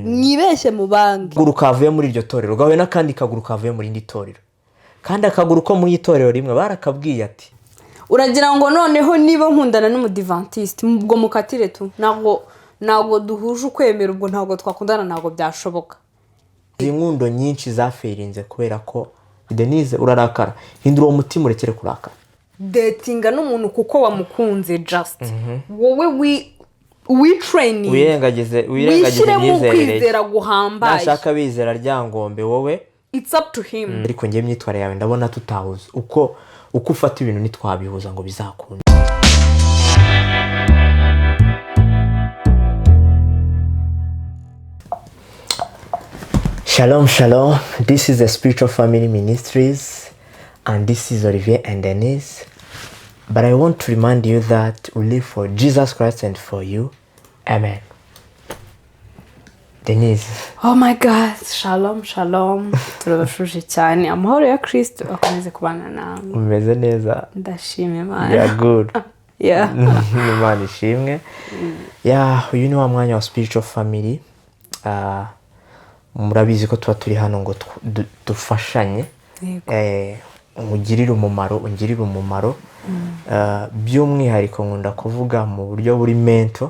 Mwibeshye mu banki. Akaguru kavuye muri iryo torero gahuye n'akandi kaguru kavuye mu rindi torero, kandi akaguru ko mu itorero rimwe barakabwiye ati: Uragira ngo noneho niba nkundana n'Umudivantiste, ubwo mukatire tu, ntabwo duhuje ukwemera, ubwo ntabwo twakundana, ntabwo byashoboka. Izi nkundo nyinshi zaferinze kubera ko, Denise, urarakara. Hindura uwo mutima, urekere kurakara. Datinga n'umuntu kuko wamukunze, just wowe witraininge. Wirengagize Wishyiremo imyizerere ye. ukwizera guhambaye. Nashaka bizera Ryangombe, wowe It's up to him. Ariko ngewe imyitwarire yawe ndabona tutahuza, uko ufata ibintu ntitwabihuza ngo bizakunde. Shalom, shalom. This is the Spiritual Family Ministries, and this is Olivier and Denise. But I want to remind you that we live for Jesus Christ and for you. Amen. Denise. Oh my God, shalom shalom, turabashuje cyane, amahoro ya Kirisito akomeze kubana nawe. Umeze neza? Ndashima Imana. Yeah, good. Yeah. Imana ishimwe. Yeah, uyu ni wa mwanya wa Spiritual Family. Ah, murabizi ko tuba turi hano ngo dufashanye. Yego. Ungirire umumaro, ungirire umumaro. Ah, by'umwihariko nkunda kuvuga mu buryo buri mental,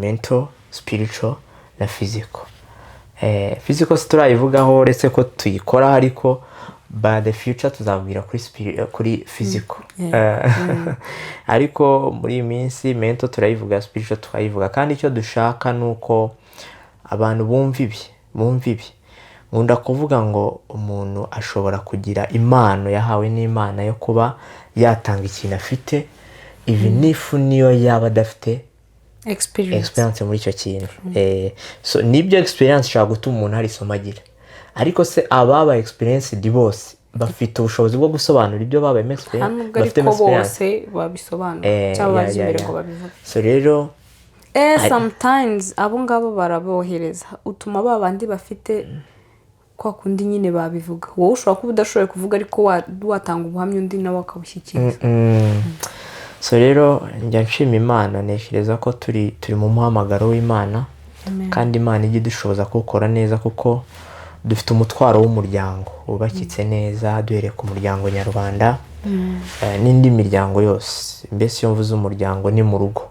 mental, spiritual na physical. Physical si turayivugaho, uretse ko tuyikora, ariko by the future tuzabwira kuri physical. Ariko muri iyi minsi mental turayivuga, spiritual tukayivuga, kandi icyo dushaka ni uko abantu bumva ibi, bumva ibi. Nkunda kuvuga ngo umuntu ashobora kugira impano yahawe n'Imana yo kuba yatanga ikintu afite, even if niyo yaba adafite experience experience muri icyo kintu. So nibyo, experience ishobora gutuma umuntu hari isomo agira, ariko se ababa experienced bose bafite ubushobozi bwo gusobanura ibyo babayemo Nta experience? nubwo Bafitemo ariko experience. bose babisobanura cyangwa bazi imbere ngo babivuge. So rero Sometimes abo ngabo barabohereza, utuma ba bandi bafite kwa kundi nyine babivuga. Wowe ushobora kuba udashoboye kuvuga, ariko watanga ubuhamya, undi nawe akabushyikiriza. So rero njya nshima Imana, ntekereza ko turi mu muhamagaro w'Imana. Amen. Kandi Imana ijya idushoboza kuwukora neza, kuko dufite umutwaro w'umuryango wubakitse neza, duhereye ku muryango nyarwanda n'indi miryango yose. Mbese iyo mvuze umuryango ni mu rugo,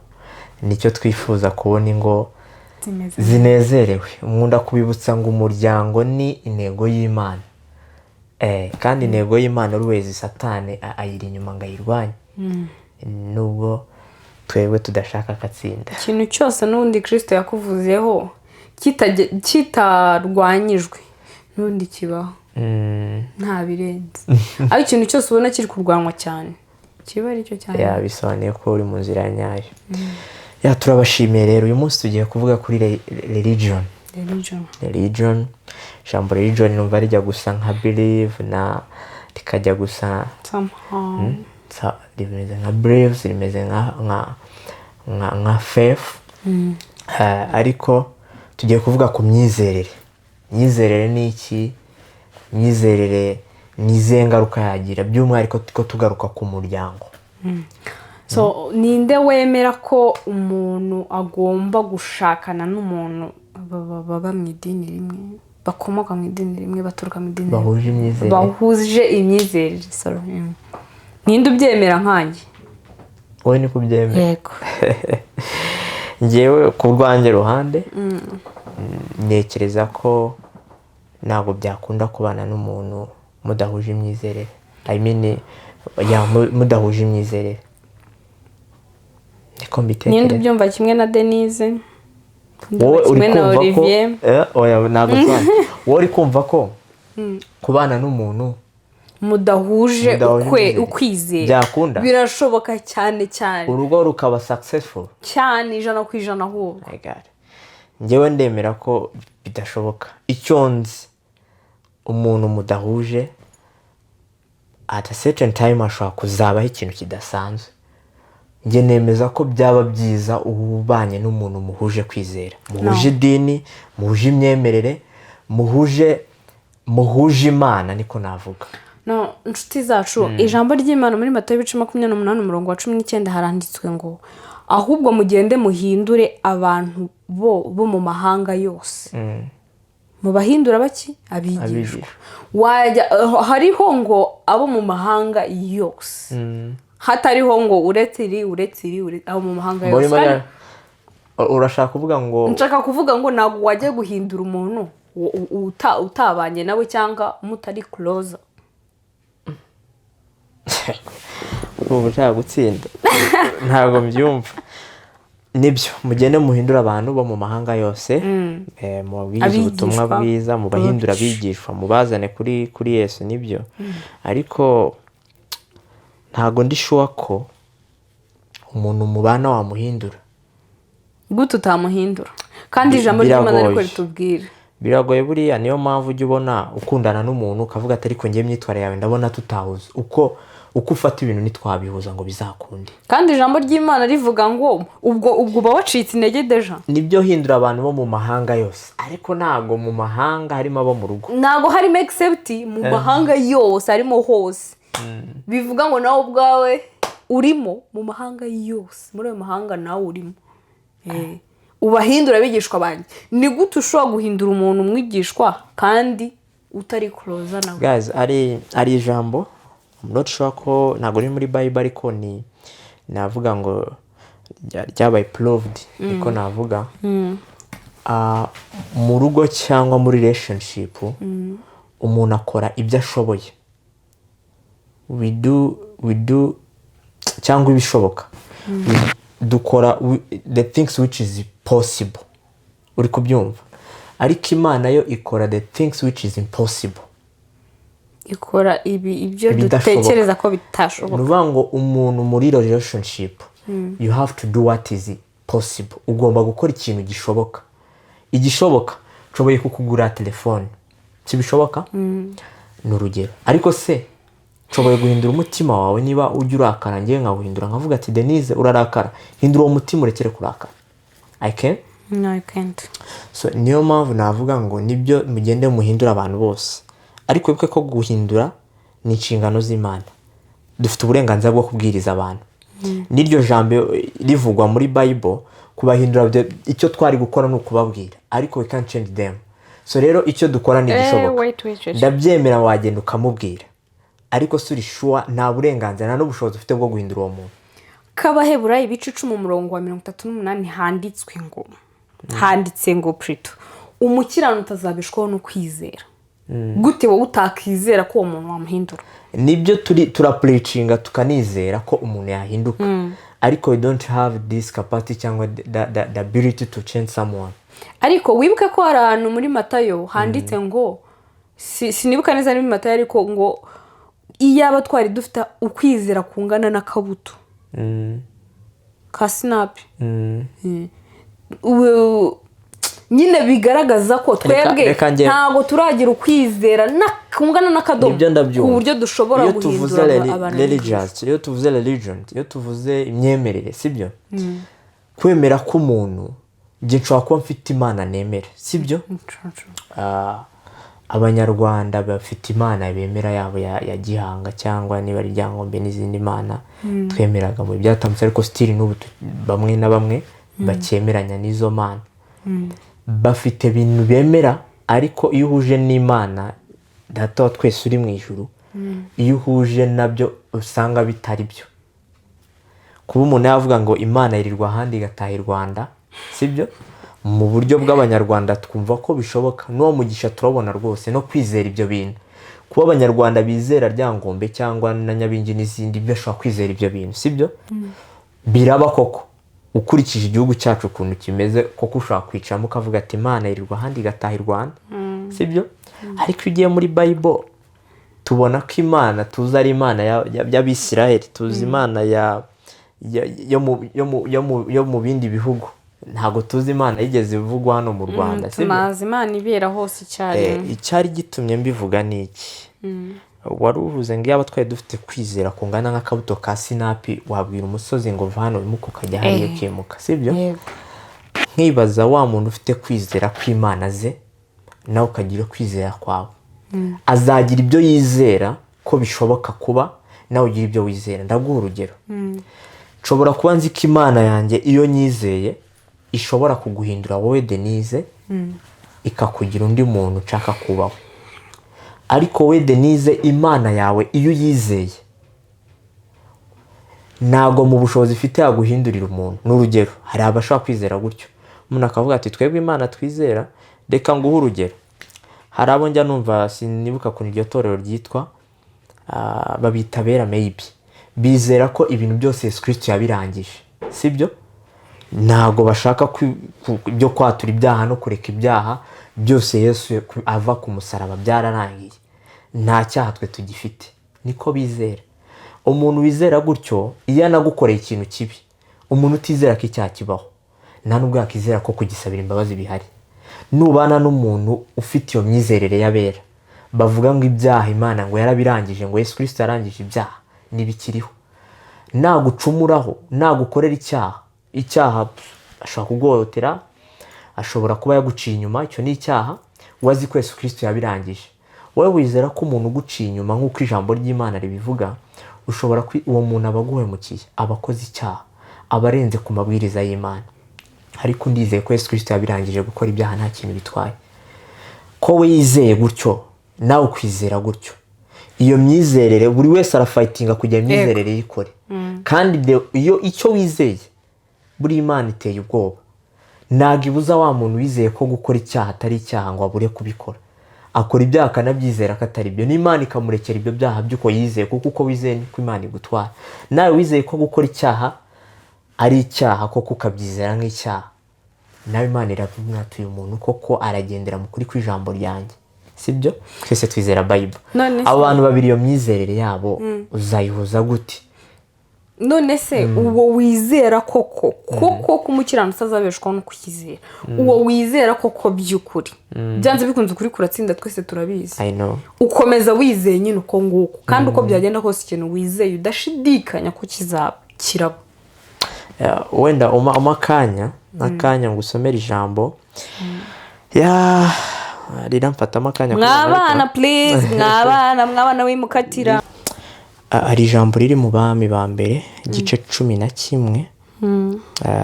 nicyo twifuza kubona, ingo zimeze zinezerewe. Nkunda kubibutsa ngo umuryango ni intego y'Imana. Kandi intego y'Imana always Satani ayiri inyuma ngo ayirwanye, nubwo twebwe tudashaka akatsinda. Ikintu cyose n'ubundi Kirisito yakuvuzeho kitarwanyijwe n'ubundi kibaho, nta birenze. Ariko ikintu cyose ubona kiri kurwanywa cyane, kiba ari cyo cyane. Yeah, bisobanuye ko uri mu nzira nyayo. Yeah, turabashimiye rero. Uyu munsi tugiye kuvuga kuri religion. Religion. Religion, ijambo religion numva rijya gusa nka believe na rikajya gusa Somehow. Rimeze nka beliefs, rimeze nka faith. Ariko tugiye kuvuga ku myizerere. Imyizerere ni iki? Imyizerere ni izihe ngaruka yagira, by'umwihariko ko tugaruka ku muryango? So ninde wemera ko umuntu agomba gushakana n'umuntu baba mu idini rimwe, bakomoka mu idini rimwe, baturuka mu idini rimwe? Bahuje imyizerere. Bahuje imyizerere, sorry. Ninde ubyemera nkanjye? Wowe niko ubyemera? Yego. Ngewe ku rwanjye ruhande, ntekereza ko ntabwo byakunda kubana n'umuntu mudahuje imyizerere, I mean, yeah, mudahuje imyizerere, niko Ninde mbitekereza. ubyumva kimwe na Denise? Wowe uri Kimwe na kumva ko Olivier? Oya, ntabwo nsobanura. Wowe uri kumva ko kubana n'umuntu Mudahuje mudahuje imyizerere. ukwizera Byakunda? Birashoboka cyane cyane. Urugo rukaba successful? Cyane, 100% ahubwo. My God. Njyewe ndemera ko bidashoboka. Icyo nzi, umuntu mudahuje, at a certain time hashobora kuzabaho ikintu kidasanzwe. Njye nemeza ko byaba byiza ubanye n'umuntu muhuje kwizera, muhuje idini, muhuje imyemerere, muhuje Imana, niko navuga. No, inshuti zacu, ijambo ry'Imana muri Matayo ibice 28 umurongo wa 19 haranditswe ngo: "Ahubwo mugende muhindure abantu bo mu mahanga yose, mubahindura baki? Abigishwa. Abigishwa. Wajya hariho ngo abo mu mahanga yose, hatariho ngo uretse iri, uretse iri, abo mu mahanga Muri yose. Urashaka kuvuga ngo Nshaka kuvuga ngo ntabwo wajya guhindura umuntu utabanye nawe cyangwa mutari close. Ubu ushaka gutsinda, ntabwo mbyumva. Nibyo, mugende muhindure abantu bo mu mahanga yose, mubabwirize ubutumwa Abigishwa. bwiza, mubahindure abigishwa, mubazane kuri Yesu. Nibyo, ariko ntabwo ndi sure ko umuntu mubana wamuhindura. Gute utamuhindura kandi ijambo ry'Imana ariko Biragoye. ritubwira? Biragoye. Buriya niyo mpamvu ujya ubona ukundana n'umuntu ukavuga ati: "Ariko ngiye imyitwarire yawe ndabona tutahuza, uko ufata ibintu ntitwabihuza ngo bizakunde." Kandi ijambo ry'Imana rivuga ngo ubwo uba wacitse intege déjà. Nibyo, hindura abantu bo mu mahanga yose, ariko ntabwo mu mahanga harimo abo mu rugo. Ntabwo harimo except mu mahanga yose, harimo hose. Bivuga ngo nawe ubwawe urimo mu mahanga yose, muri ayo mahanga nawe urimo. Ubahindura abigishwa banjye. Ni gute ushobora guhindura umuntu umwigishwa kandi utari close nawe? Guys, ari ijambo, I'm not sure ko, ntabwo riri muri Bible, ariko ni navuga ngo ryabaye proved, niko navuga. Mu rugo cyangwa muri relationship, umuntu akora ibyo ashoboye, we do cyangwa ibishoboka. Dukora the things which is possible, uri kubyumva? Ariko Imana yo ikora the things which is impossible. Ikora ibi ibyo Ibidashoboka. dutekereza ko Ni bitashoboka. ukuvuga ngo umuntu muri relationship, you have to do what is possible. Ugomba gukora ikintu gishoboka. Igishoboka, nshoboye kukugura telefone, kibishoboka ni urugero. Ariko se nshoboye guhindura umutima wawe? Niba ujya urakara, ngewe nkawuhindura, nkavuga ati: "Denise, urarakara, hindura uwo mutima urekere kurakara." I can? No, you can't. So niyo mpamvu navuga ngo nibyo, mugende muhindure abantu bose, ariko wibuke ko guhindura ni inshingano z'Imana. Dufite uburenganzira bwo kubwiriza abantu n'iryo jambo rivugwa muri Bible. Kubahindura icyo twari gukora ni ukubabwira, ariko we can't change them. So rero icyo dukora ni igishoboka. Wait, wait, wait. Ndabyemera, wagenda ukamubwira, ariko suri sure, nta burenganzira, nta n'ubushobozi ufite bwo guhindura uwo muntu. K'Abaheburayo ibice 10, umurongo wa 38, handitse ngo purito umukiranutsi azabeshwaho no kwizera. Gute wowe utakizera ko uwo muntu wamuhindura? Nibyo, turi turapreachinga, tukanizera ko umuntu yahinduka, ariko we don't have this capacity cyangwa the ability to change someone. Ariko wibuke ko hari ahantu muri Matayo handitse ngo sinibuka neza ni muri Matayo, ariko ngo iyaba twari dufite ukwizera kungana n'akabuto ka sinapi. Nyine bigaragaza ko twebwe Reka ntabwo turagira ukwizera kungana n'akadomo Nibyo, ndabyumva. ku buryo dushobora Iyo tuvuze guhindura abantu. religious, iyo tuvuze religion, iyo tuvuze imyemerere, sibyo? Kwemera k'umuntu, njye nshobora kuba mfite Imana nemera, sibyo? Abanyarwanda bafite Imana bemera yabo ya Gihanga, cyangwa niba ari Ryangombe n'izindi mana twemeraga mu byatambutse, ariko still n'ubu bamwe na bamwe bakemeranya n'izo mana, bafite ibintu bemera. Ariko iyo uhuje n'Imana Data wa twese uri mu ijuru, iyo uhuje nabyo usanga bitari byo. Kuba umuntu yavuga ngo Imana yirirwa ahandi igataha i Rwanda, sibyo? Mu buryo bw'Abanyarwanda twumva ko bishoboka, n'uwo mugisha turabona rwose no kwizera ibyo bintu. Kuba Abanyarwanda bizera Ryangombe cyangwa na Nyabingi n'izindi, bashobora kwizera ibyo bintu, sibyo? Biraba koko, ukurikije igihugu cyacu ukuntu kimeze, koko ushobora kwicaramo ukavuga ati: "Imana yirirwa ahandi igataha i Rwanda," sibyo? Ariko iyo ugiye muri Bible, tubona ko Imana tuzi ari Imana y'Abisiraheli, tuzi Imana yo mu bindi bihugu, ntabwo tuzi Imana yigeze ivugwa hano mu Rwanda, sibyo? Tumaze Imana ibera hose icyarimwe. Icyari gitumye mbivuga ni iki? Wari uvuze ngo iyaba twari dufite kwizera kungana nk'akabuto ka sinapi, wabwira umusozi ngo: "Va hano wimuke ukajya hariya," ukimuka, sibyo? Yego. Nkibaza, wa muntu ufite kwizera kw'Imana ze, nawe ukagira kwizera kwawe, azagira ibyo yizera ko bishoboka kuba, nawe ugira ibyo wizera. Ndaguha urugero: nshobora kuba nzi ko Imana yanjye iyo nyizeye Ishobora kuguhindura wowe Denise, ikakugira undi muntu ushaka kubaho. Ariko we Denise, Imana yawe iyo uyizeye, ntabwo mu bushobozi ifite yaguhindurira umuntu. Ni urugero, hari abashobora kwizera gutyo, umuntu akavuga ati: "Twebwe Imana twizera." Reka nguhe urugero, hari abo njya numva, sinibuka ukuntu iryo torero ryitwa, babita bera maybe, bizera ko ibintu byose Yesu Kirisito yabirangije, sibyo? Ntabwo bashaka ibyo kwatura ibyaha no kureka ibyaha byose. Yesu ava ku musaraba byararangiye, nta cyaha twe tugifite, niko bizera. Umuntu wizera gutyo, iyo anagukoreye ikintu kibi, umuntu utizera ko icyaha kibaho nta nubwo yakizera ko kugisabira imbabazi bihari. Nubana n'umuntu ufite iyo myizerere y'abera, bavuga ngo ibyaha Imana ngo yarabirangije, ngo Yesu Kirisito yarangije ibyaha, ntibikiriho, nagucumuraho, nagukorera icyaha, icyaha ashobora kuguhohotera, ashobora kuba yaguciye inyuma, icyo ni icyaha. Wazi ko Yesu Kirisito yabirangije. Wowe wizera ko umuntu uguciye inyuma, nk'uko ijambo ry'Imana ribivuga, ushobora uwo muntu aba aguhemukiye, aba akoze icyaha, aba arenze ku mabwiriza y'Imana, ariko ndizeye ko Yesu Kirisito yabirangije, gukora ibyaha nta kintu bitwaye. Ko we yizeye gutyo, nawe ukwizera gutyo, iyo myizerere, buri wese arafightinga kugira imyizerere yikore. Kandi iyo icyo wizeye, buri Imana iteye ubwoba, ntabwo ibuza wa muntu wizeye ko gukora icyaha atari icyaha ngo abure kubikora. Akora ibyaha akanabyizera ko atari byo, n'Imana ikamurekera ibyo byaha by'uko yizeye, kuko uko wizeye niko Imana igutwara. Nawe wizeye ko gukora icyaha ari icyaha koko, ukabyizera nk'icyaha, nawe Imana iravuga ati: "Uyu muntu koko aragendera mu kuri kw'ijambo ryanjye." Sibyo? Twese twizera Bible. None se- Abo bantu babiri, iyo myizerere yabo uzayihuza gute? None se uwo wizera koko koko ko umukiranutsi azabeshwaho no kukizera, uwo wizera koko by'ukuri, byanze bikunze ukuri kuratsinda, twese turabizi. I know. Ukomeza wizeye nyine uko nguko, kandi uko byagenda kose, ikintu wizeye udashidikanya ko kizaba, kiraba. Wenda uma akanya ngo usomere ijambo ya riramfatamo akanya kugira ngo Mwabana, please, mwabana, mwabana wimukatira. Hari ijambo riri mu Bami ba Mbere, igice 11.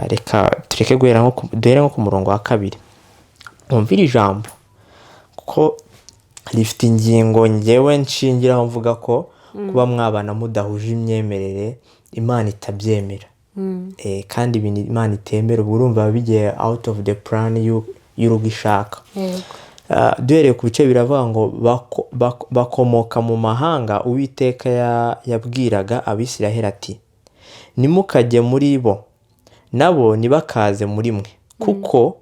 Reka tureke guhera duhere nko ku murongo wa 2, wumvire ijambo kuko rifite ingingo ngewe nshingiraho mvuga ko kuba mwabana mudahuje imyemerere Imana itabyemera. Kandi ibintu Imana itemera, ubwo urumva biba bigiye out of the plan y'urugo ishaka. Duhereye ku bice, biravuga ngo bakomoka mu mahanga Uwiteka yabwiraga Abisiraheli ati: "Ntimukajye muri bo, nabo ntibakaze muri mwe, kuko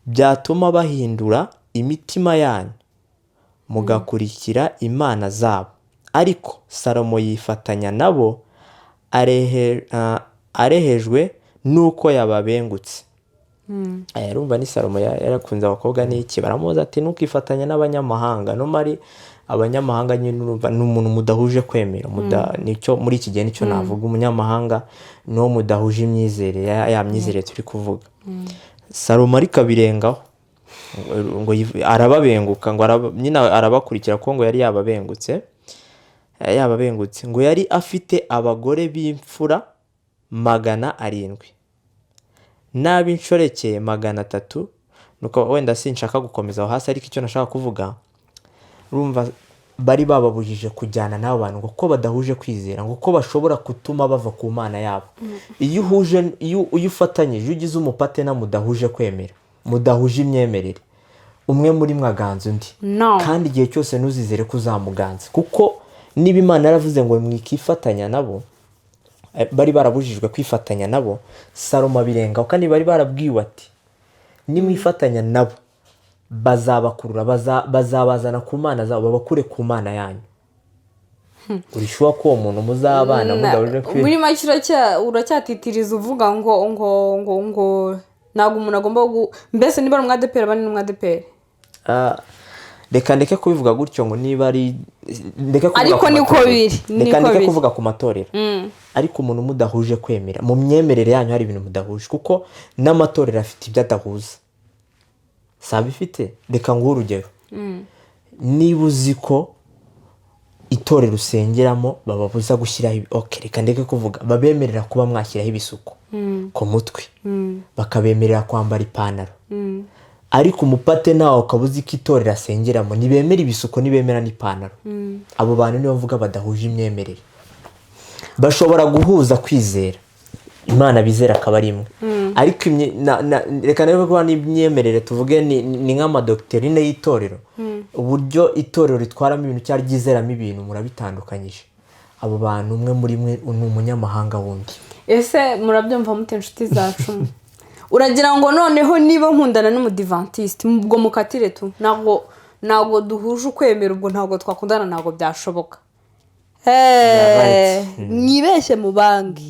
byatuma bahindura imitima yanyu mugakurikira imana zabo." Ariko Salomo yifatanya nabo arehejwe n'uko yababengutse. Urumva ni Salomo, yarakunze abakobwa n'iki, baramubaza ati: "Ntukifatanya n'abanyamahanga." Normally abanyamahanga nyine urumva ni umuntu mudahuje kwemera, nicyo muri iki gihe nicyo navuga. Umunyamahanga ni uwo mudahuje imyizerere, ya myizerere turi kuvuga. Salomo ariko abirengaho, ngo arababenguka, ngo nyine arabakurikira kuko ngo yari yababengutse. Yababengutse, ngo yari afite abagore b'imfura 700 n'ab'inshoreke 300. Nuko wenda sinshaka gukomeza aho hasi, ariko icyo nashaka kuvuga, urumva bari bababujije kujyana n'abo bantu ngo ko badahuje kwizera, ngo ko bashobora gutuma bava ku Mana yabo. Iyo uhuje, iyo ufatanyije, iyo ugize umupartner mudahuje kwemera, mudahuje imyemerere, umwe muri mwe aganza undi. No. Kandi igihe cyose ntuzizere ko uzamuganza, kuko niba Imana yaravuze ngo mwikifatanya nabo, bari barabujijwe kwifatanya nabo, Salomo abirengaho, kandi bari barabwiwe ati: "Nimwifatanya nabo bazabakurura, bazabazana ku mana zabo, babakure ku Mana yanyu." Uri sure ko uwo muntu muzabana mudahuje Muri make uracyatitiriza uvuga ngo ntabwo umuntu agomba mbese niba ari umwadeperi, aba ari n'umwadeperi. Reka ndeke kubivuga gutyo, ngo niba ari, ndeke kuvuga Ariko ku niko matorero. biri, Reka niko ndeke biri. kuvuga ku matorero, ariko umuntu mudahuje kwemera, mu myemerere yanyu hari ibintu mudahuje, kuko n'amatorero afite ibyo adahuza, si abifite? Reka nguhe urugero: niba uzi ko itorero usengeramo bababuza gushyiraho, ok, reka ndeke kuvuga, babemerera kuba mwashyiraho ibisuko. ku mutwe, bakabemerera kwambara ipantaro, ariko umupate nawe ukaba uzi ko itorero asengeramo ntibemera ibisuko, ntibemera n'ipantaro. Abo bantu nibo mvuga badahuje imyemerere. Bashobora guhuza kwizera Imana, bizera akaba ari imwe, ariko reka nawe kuba n'imyemerere, tuvuge ni nk'amadoctrine y'itorero, uburyo itorero ritwaramo ibintu cyangwa ryizeramo ibintu, murabitandukanyije. Abo bantu, umwe muri mwe ni umunyamahanga wundi. Ese murabyumva mute, inshuti zacu? Uragira ngo noneho niba nkundana n'Umudivantiste, ubwo mukatire tu, ntabwo duhuje ukwemera, ubwo ntabwo twakundana, ntabwo byashoboka? Mwibeshye mu banki,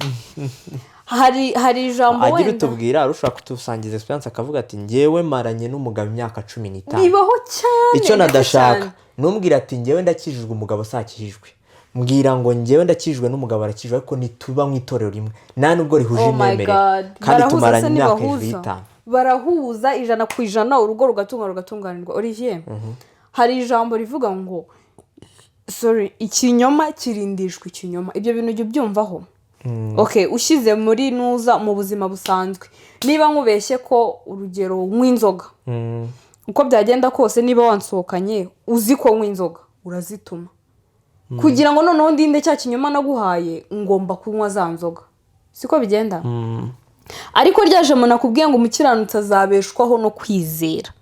hari ijambo Agira wenda utubwira, ushobora kutusangiza experience, akavuga ati: "Ngewe maranye n'umugabo imyaka 15." Bibaho cyane. Icyo Ndetse nadashaka cyane. Ntumbwire ati: "Ngewe ndakijijwe, umugabo sakijijwe." Mbwira ngo: "Ngewe ndakijijwe n'umugabo arakijijwe, ariko ntituba mu itorero rimwe, nta nubwo rihuje Oh my imyemerere, God. kandi Barahuza tumaranye se? imyaka hejuru Ntibahuza. y'itanu." Barahuza 100%, urugo rugatunga, rugatunganirwa. Olivier, hari ijambo rivuga ngo, sorry, ikinyoma kirindishwa ikinyoma. Ibyo bintu ujya ubyumvaho? Okay, ushyize muri nuza mu buzima busanzwe, niba nkubeshye ko, urugero, nywa inzoga, uko byagenda kose, niba wansohokanye uzi ko nywa inzoga, urazituma kugira ngo noneho ndinde cya kinyoma naguhaye, ngomba kunywa za nzoga. Siko bigenda? Ariko rya jambo nakubwiye ngo umukiranutsi azabeshwaho no kwizera,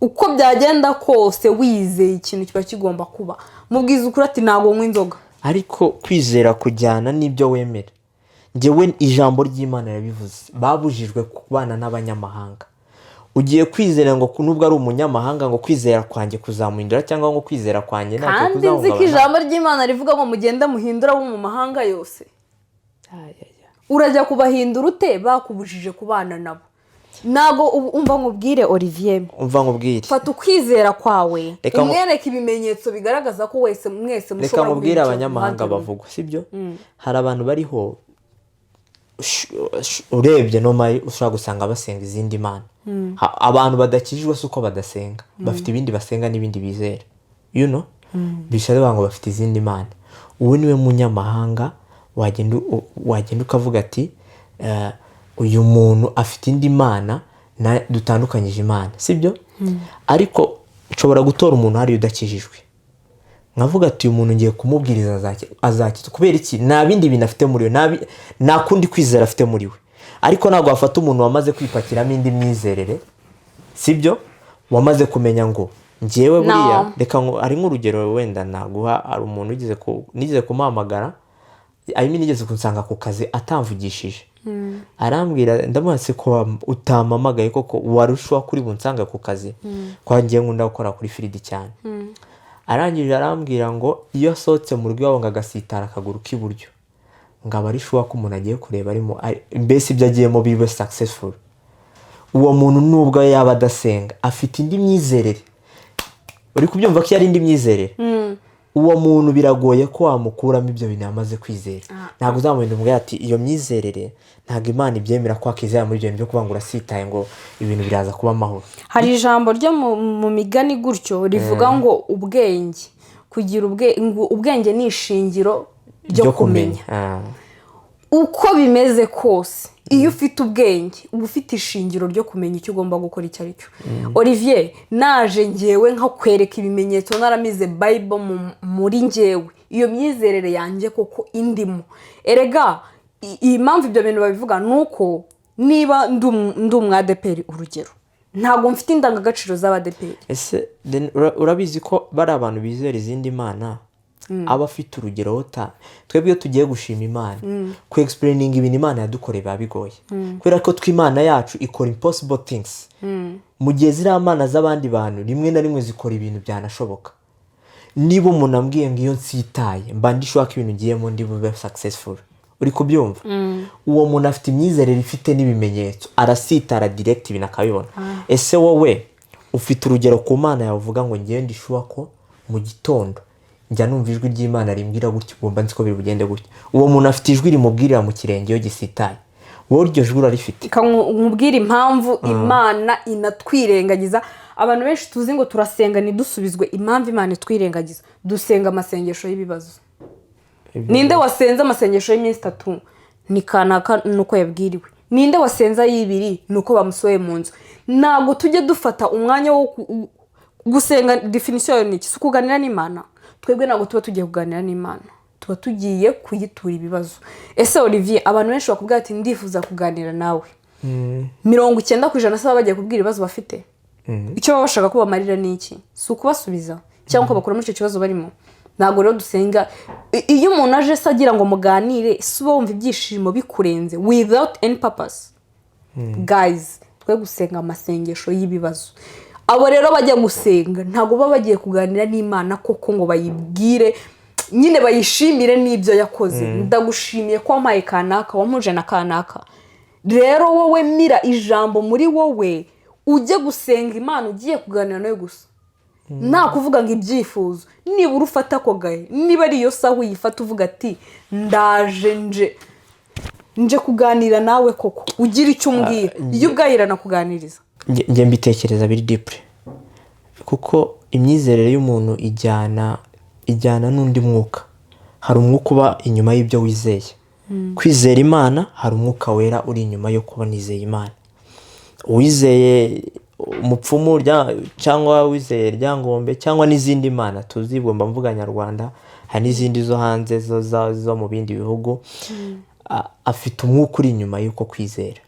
uko byagenda kose wizeye ikintu kiba kigomba kuba. Mubwiza ukuri ati: "Ntabwo nywa inzoga." Ariko kwizera kujyana n'ibyo wemera. Ngewe ijambo ry'Imana rirabivuze, babujijwe kubana n'abanyamahanga. Ugiye kwizera ngo nubwo ari umunyamahanga, ngo kwizera kwanjye kuzamuhindura, cyangwa ngo kwizera kwanjye ntacyo Kandi nzi ko kuzahungabana? ijambo ry'Imana rivuga ngo mugende muhindure abo mu mahanga yose. Urajya kubahindura ute bakubujije kubana nabo? Ntabwo umva nkubwire, Olivier. Umva nkubwire. Fata ukwizera kwawe, umwereke ibimenyetso bigaragaza ko wese mwese Reka mushobora nkubwire. guhindukira Abanyamahanga ku ruhande rumwe. bavugwa, sibyo? Hari abantu bariho, urebye normally ushobora gusanga basenga izindi mana. Abantu badakijijwe si uko badasenga, bafite ibindi basenga n'ibindi bizera, bishatse kuvuga ngo bafite izindi mana. Uwo niwe munyamahanga wagenda ukavuga ati: "Uyu muntu afite indi mana, dutandukanyije Imana," sibyo? Ariko nshobora gutora umuntu hariya udakijijwe, nkavuga ati: "Uyu muntu ngiye kumubwiriza, azakizwa." Kubera iki? Nta bindi bintu afite muri we, nta kundi kwizera afite muri we. Ariko ntabwo wafata umuntu wamaze kwipakiramo indi myizerere, sibyo, wamaze kumenya ngo ngewe buriya No. reka hari nk'urugero wenda naguha. Hari umuntu nigeze kumuhamagara, I mean, nigeze kunsanga ku kazi atamvugishije, arambwira, ndamuha ko utampamagaye koko wari ushobora kuri bunsanga ku kazi, ko ngiye nkunda gukora kuri field cyane. Arangije arambwira ngo iyo asohotse mu rugo iwabo ngo agasitara akaguru k'iburyo, ngo aba ari sure ko umuntu agiye kureba arimo mbese ibyo agiyemo bibe successful. Uwo muntu nubwo yaba adasenga, afite indi myizerere. Uri kubyumva ko iyo ari indi myizerere, uwo muntu biragoye ko wamukuramo ibyo bintu yamaze kwizera. Ntabwo uzamurinda umubwira ati: "Iyo myizerere ntabwo Imana ibyemera ko wakizera muri ibyo bintu byo kuvuga ngo urasitaye, ngo ibintu biraza kuba amahoro." Hari ijambo ryo mu migani gutyo rivuga ngo ubwenge, kugira ngo ubwenge ni ishingiro ryo kumenya. Uko bimeze kose, iyo ufite ubwenge uba ufite ishingiro ryo kumenya icyo ugomba gukora icyo ari cyo. Olivier, naje ngewe nkakwereka ibimenyetso, naramize Bible muri ngewe, iyo myizerere yanjye koko indimo. Erega iyi mpamvu ibyo bintu babivuga ni uko niba ndi umwadeperi, urugero, ntabwo mfite indangagaciro z'Abadeperi. Ese then urabizi ko bari abantu bizera izindi mana, aba afite urugero wota twebwe iyo tugiye gushima Imana, ku explaininga ibintu Imana yadukoreye biba bigoye, kubera ko twe Imana yacu ikora impossible things, mu gihe ziriya mana z'abandi bantu rimwe na rimwe zikora ibintu byanashoboka. Niba umuntu ambwiye ngo iyo nsitaye mba ndi sure ko ibintu ngiyemo ndi bube successful, uri kubyumva? Uwo muntu afite imyizerere ifite n'ibimenyetso, arasitara direct ibintu akabibona. Ese wowe ufite urugero ku Mana yawe uvuga ngo: "Ngewe ndi sure ko mu gitondo njya numva ijwi ry'Imana rimbwira gutya, ugomba nzi ko biri bugende gutya"? Uwo muntu afite ijwi rimubwirira mu kirenge iyo gisitaye. Wowe iryo jwi urarifite? Reka nkubwire impamvu Imana inatwirengagiza. Abantu benshi tuzi ngo turasenga ntidusubizwe, impamvu Imana itwirengagiza, dusenga amasengesho y'ibibazo. Ninde wasenze amasengesho y'iminsi 3 Ni kanaka, nuko yabwiriwe. Ninde wasenze ayibiri? Ni uko bamusohoye mu nzu. Ntabwo tujya dufata umwanya wo gusenga. Définition yayo ni iki? Si ukuganira n'Imana? Twebwe ntabwo tuba tugiye kuganira n'Imana, tuba tugiye kuyitura ibibazo. Ese Olivier, abantu benshi bakubwira ati: "Ndifuza kuganira nawe," 90% se baba bagiye kubwira ibibazo bafite? Icyo baba bashaka ko bamarira ni iki? Si ukubasubiza cyangwa ko bakura muri icyo kibazo barimo? Ntabwo rero dusenga. Iyo umuntu aje se agira ngo muganire, si uba wumva ibyishimo bikurenze without any purpose? Guys, twe gusenga amasengesho y'ibibazo. Abo rero bajya gusenga ntabwo baba bagiye kuganira n'Imana koko ngo bayibwire nyine, bayishimire n'ibyo yakoze. "Ndagushimiye ko wampaye kanaka, wampuje na kanaka." Rero wowe mira ijambo muri wowe, ujye gusenga Imana ugiye kuganira nawe gusa, nta kuvuga ngo ibyifuzo. Nibura ufata ako gahe, niba ari iyo saha uyifata uvuga ati: "Ndaje, nje kuganira nawe koko, ugira icyo umbwira." Iyo ubwayo iranakuganiriza. Njye mbitekereza biri deep, kuko imyizerere y'umuntu ijyana n'undi mwuka. Hari umwuka uba inyuma y'ibyo wizeye. Kwizera Imana, hari umwuka wera uri inyuma yo kuba nizeye Imana. Uwizeye umupfumu cyangwa wizeye Ryangombe cyangwa n'izindi mana tuzi, mba mvuga nyarwanda, hari n'izindi zo hanze, zo mu bindi bihugu, afite umwuka uri inyuma y'uko kwizera.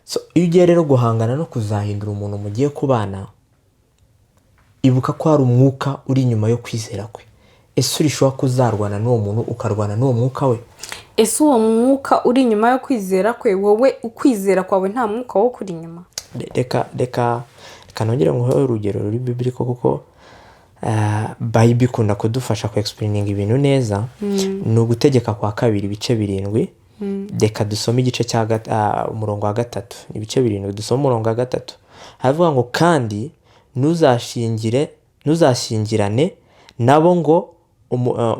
So, iyo ugiye rero guhangana no kuzahindura umuntu mugiye kubana, ibuka ko hari umwuka uri inyuma yo kwizera kwe. Ese urishobora kuzarwana n'uwo muntu, ukarwana n'uwo mwuka we? Ese uwo mwuka uri inyuma yo kwizera kwe, wowe ukwizera kwawe nta mwuka wo kuri inyuma? Reka nongere nguhe urugero ruri biblical, kuko Bible ikunda kudufasha ku explaininga ibintu neza. Ni Ugutegeka kwa Kabiri, ibice 7. Reka dusome igice cya umurongo wa 3. Ni ibice 7, dusome umurongo wa 3. Haravuga ngo: "Kandi ntuzashyingirane nabo ngo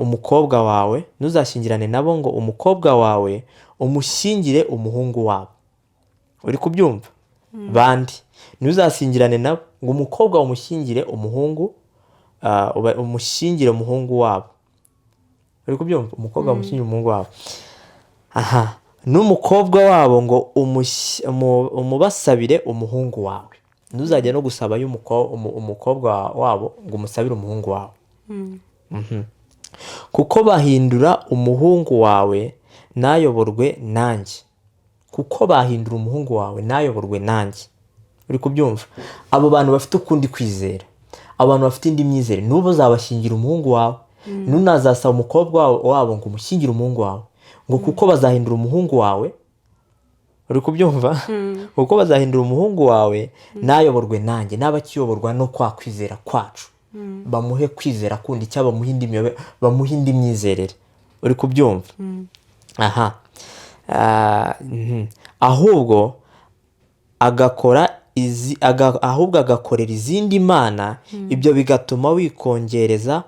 umukobwa wawe, ntuzashyingirane nabo ngo umukobwa wawe umushyingire umuhungu wabo." Uri kubyumva? Bandi ntuzashyingirane nabo ngo umukobwa umushyingire umuhungu, umushyingire umuhungu wabo. Uri kubyumva? Umukobwa umushyingire umuhungu wabo, aha n'umukobwa wabo ngo umubasabire umuhungu wawe. Ntuzajya no gusabayo umukobwa wabo ngo umusabire umuhungu wawe. Kuko bahindura umuhungu wawe ntayoborwe nanjye, kuko bahindura umuhungu wawe ntayoborwe nanjye. Uri kubyumva? Abo bantu bafite ukundi kwizera, abantu bafite indi myizere, n'ubu uzabashyingira umuhungu wawe, ntunazasaba umukobwa wabo ngo umushyingire umuhungu wawe, ngo kuko bazahindura umuhungu wawe. Uri kubyumva? Kuko bazahindura umuhungu wawe ntayoborwe nanjye. N'aba akiyoborwa no kwa kwizera kwacu, bamuhe kwizera kundi cyangwa bamuhe indi myizerere. Uri kubyumva? Aha. Ahubwo agakora izi ahubwo agakorera izindi mana, ibyo bigatuma wikongereza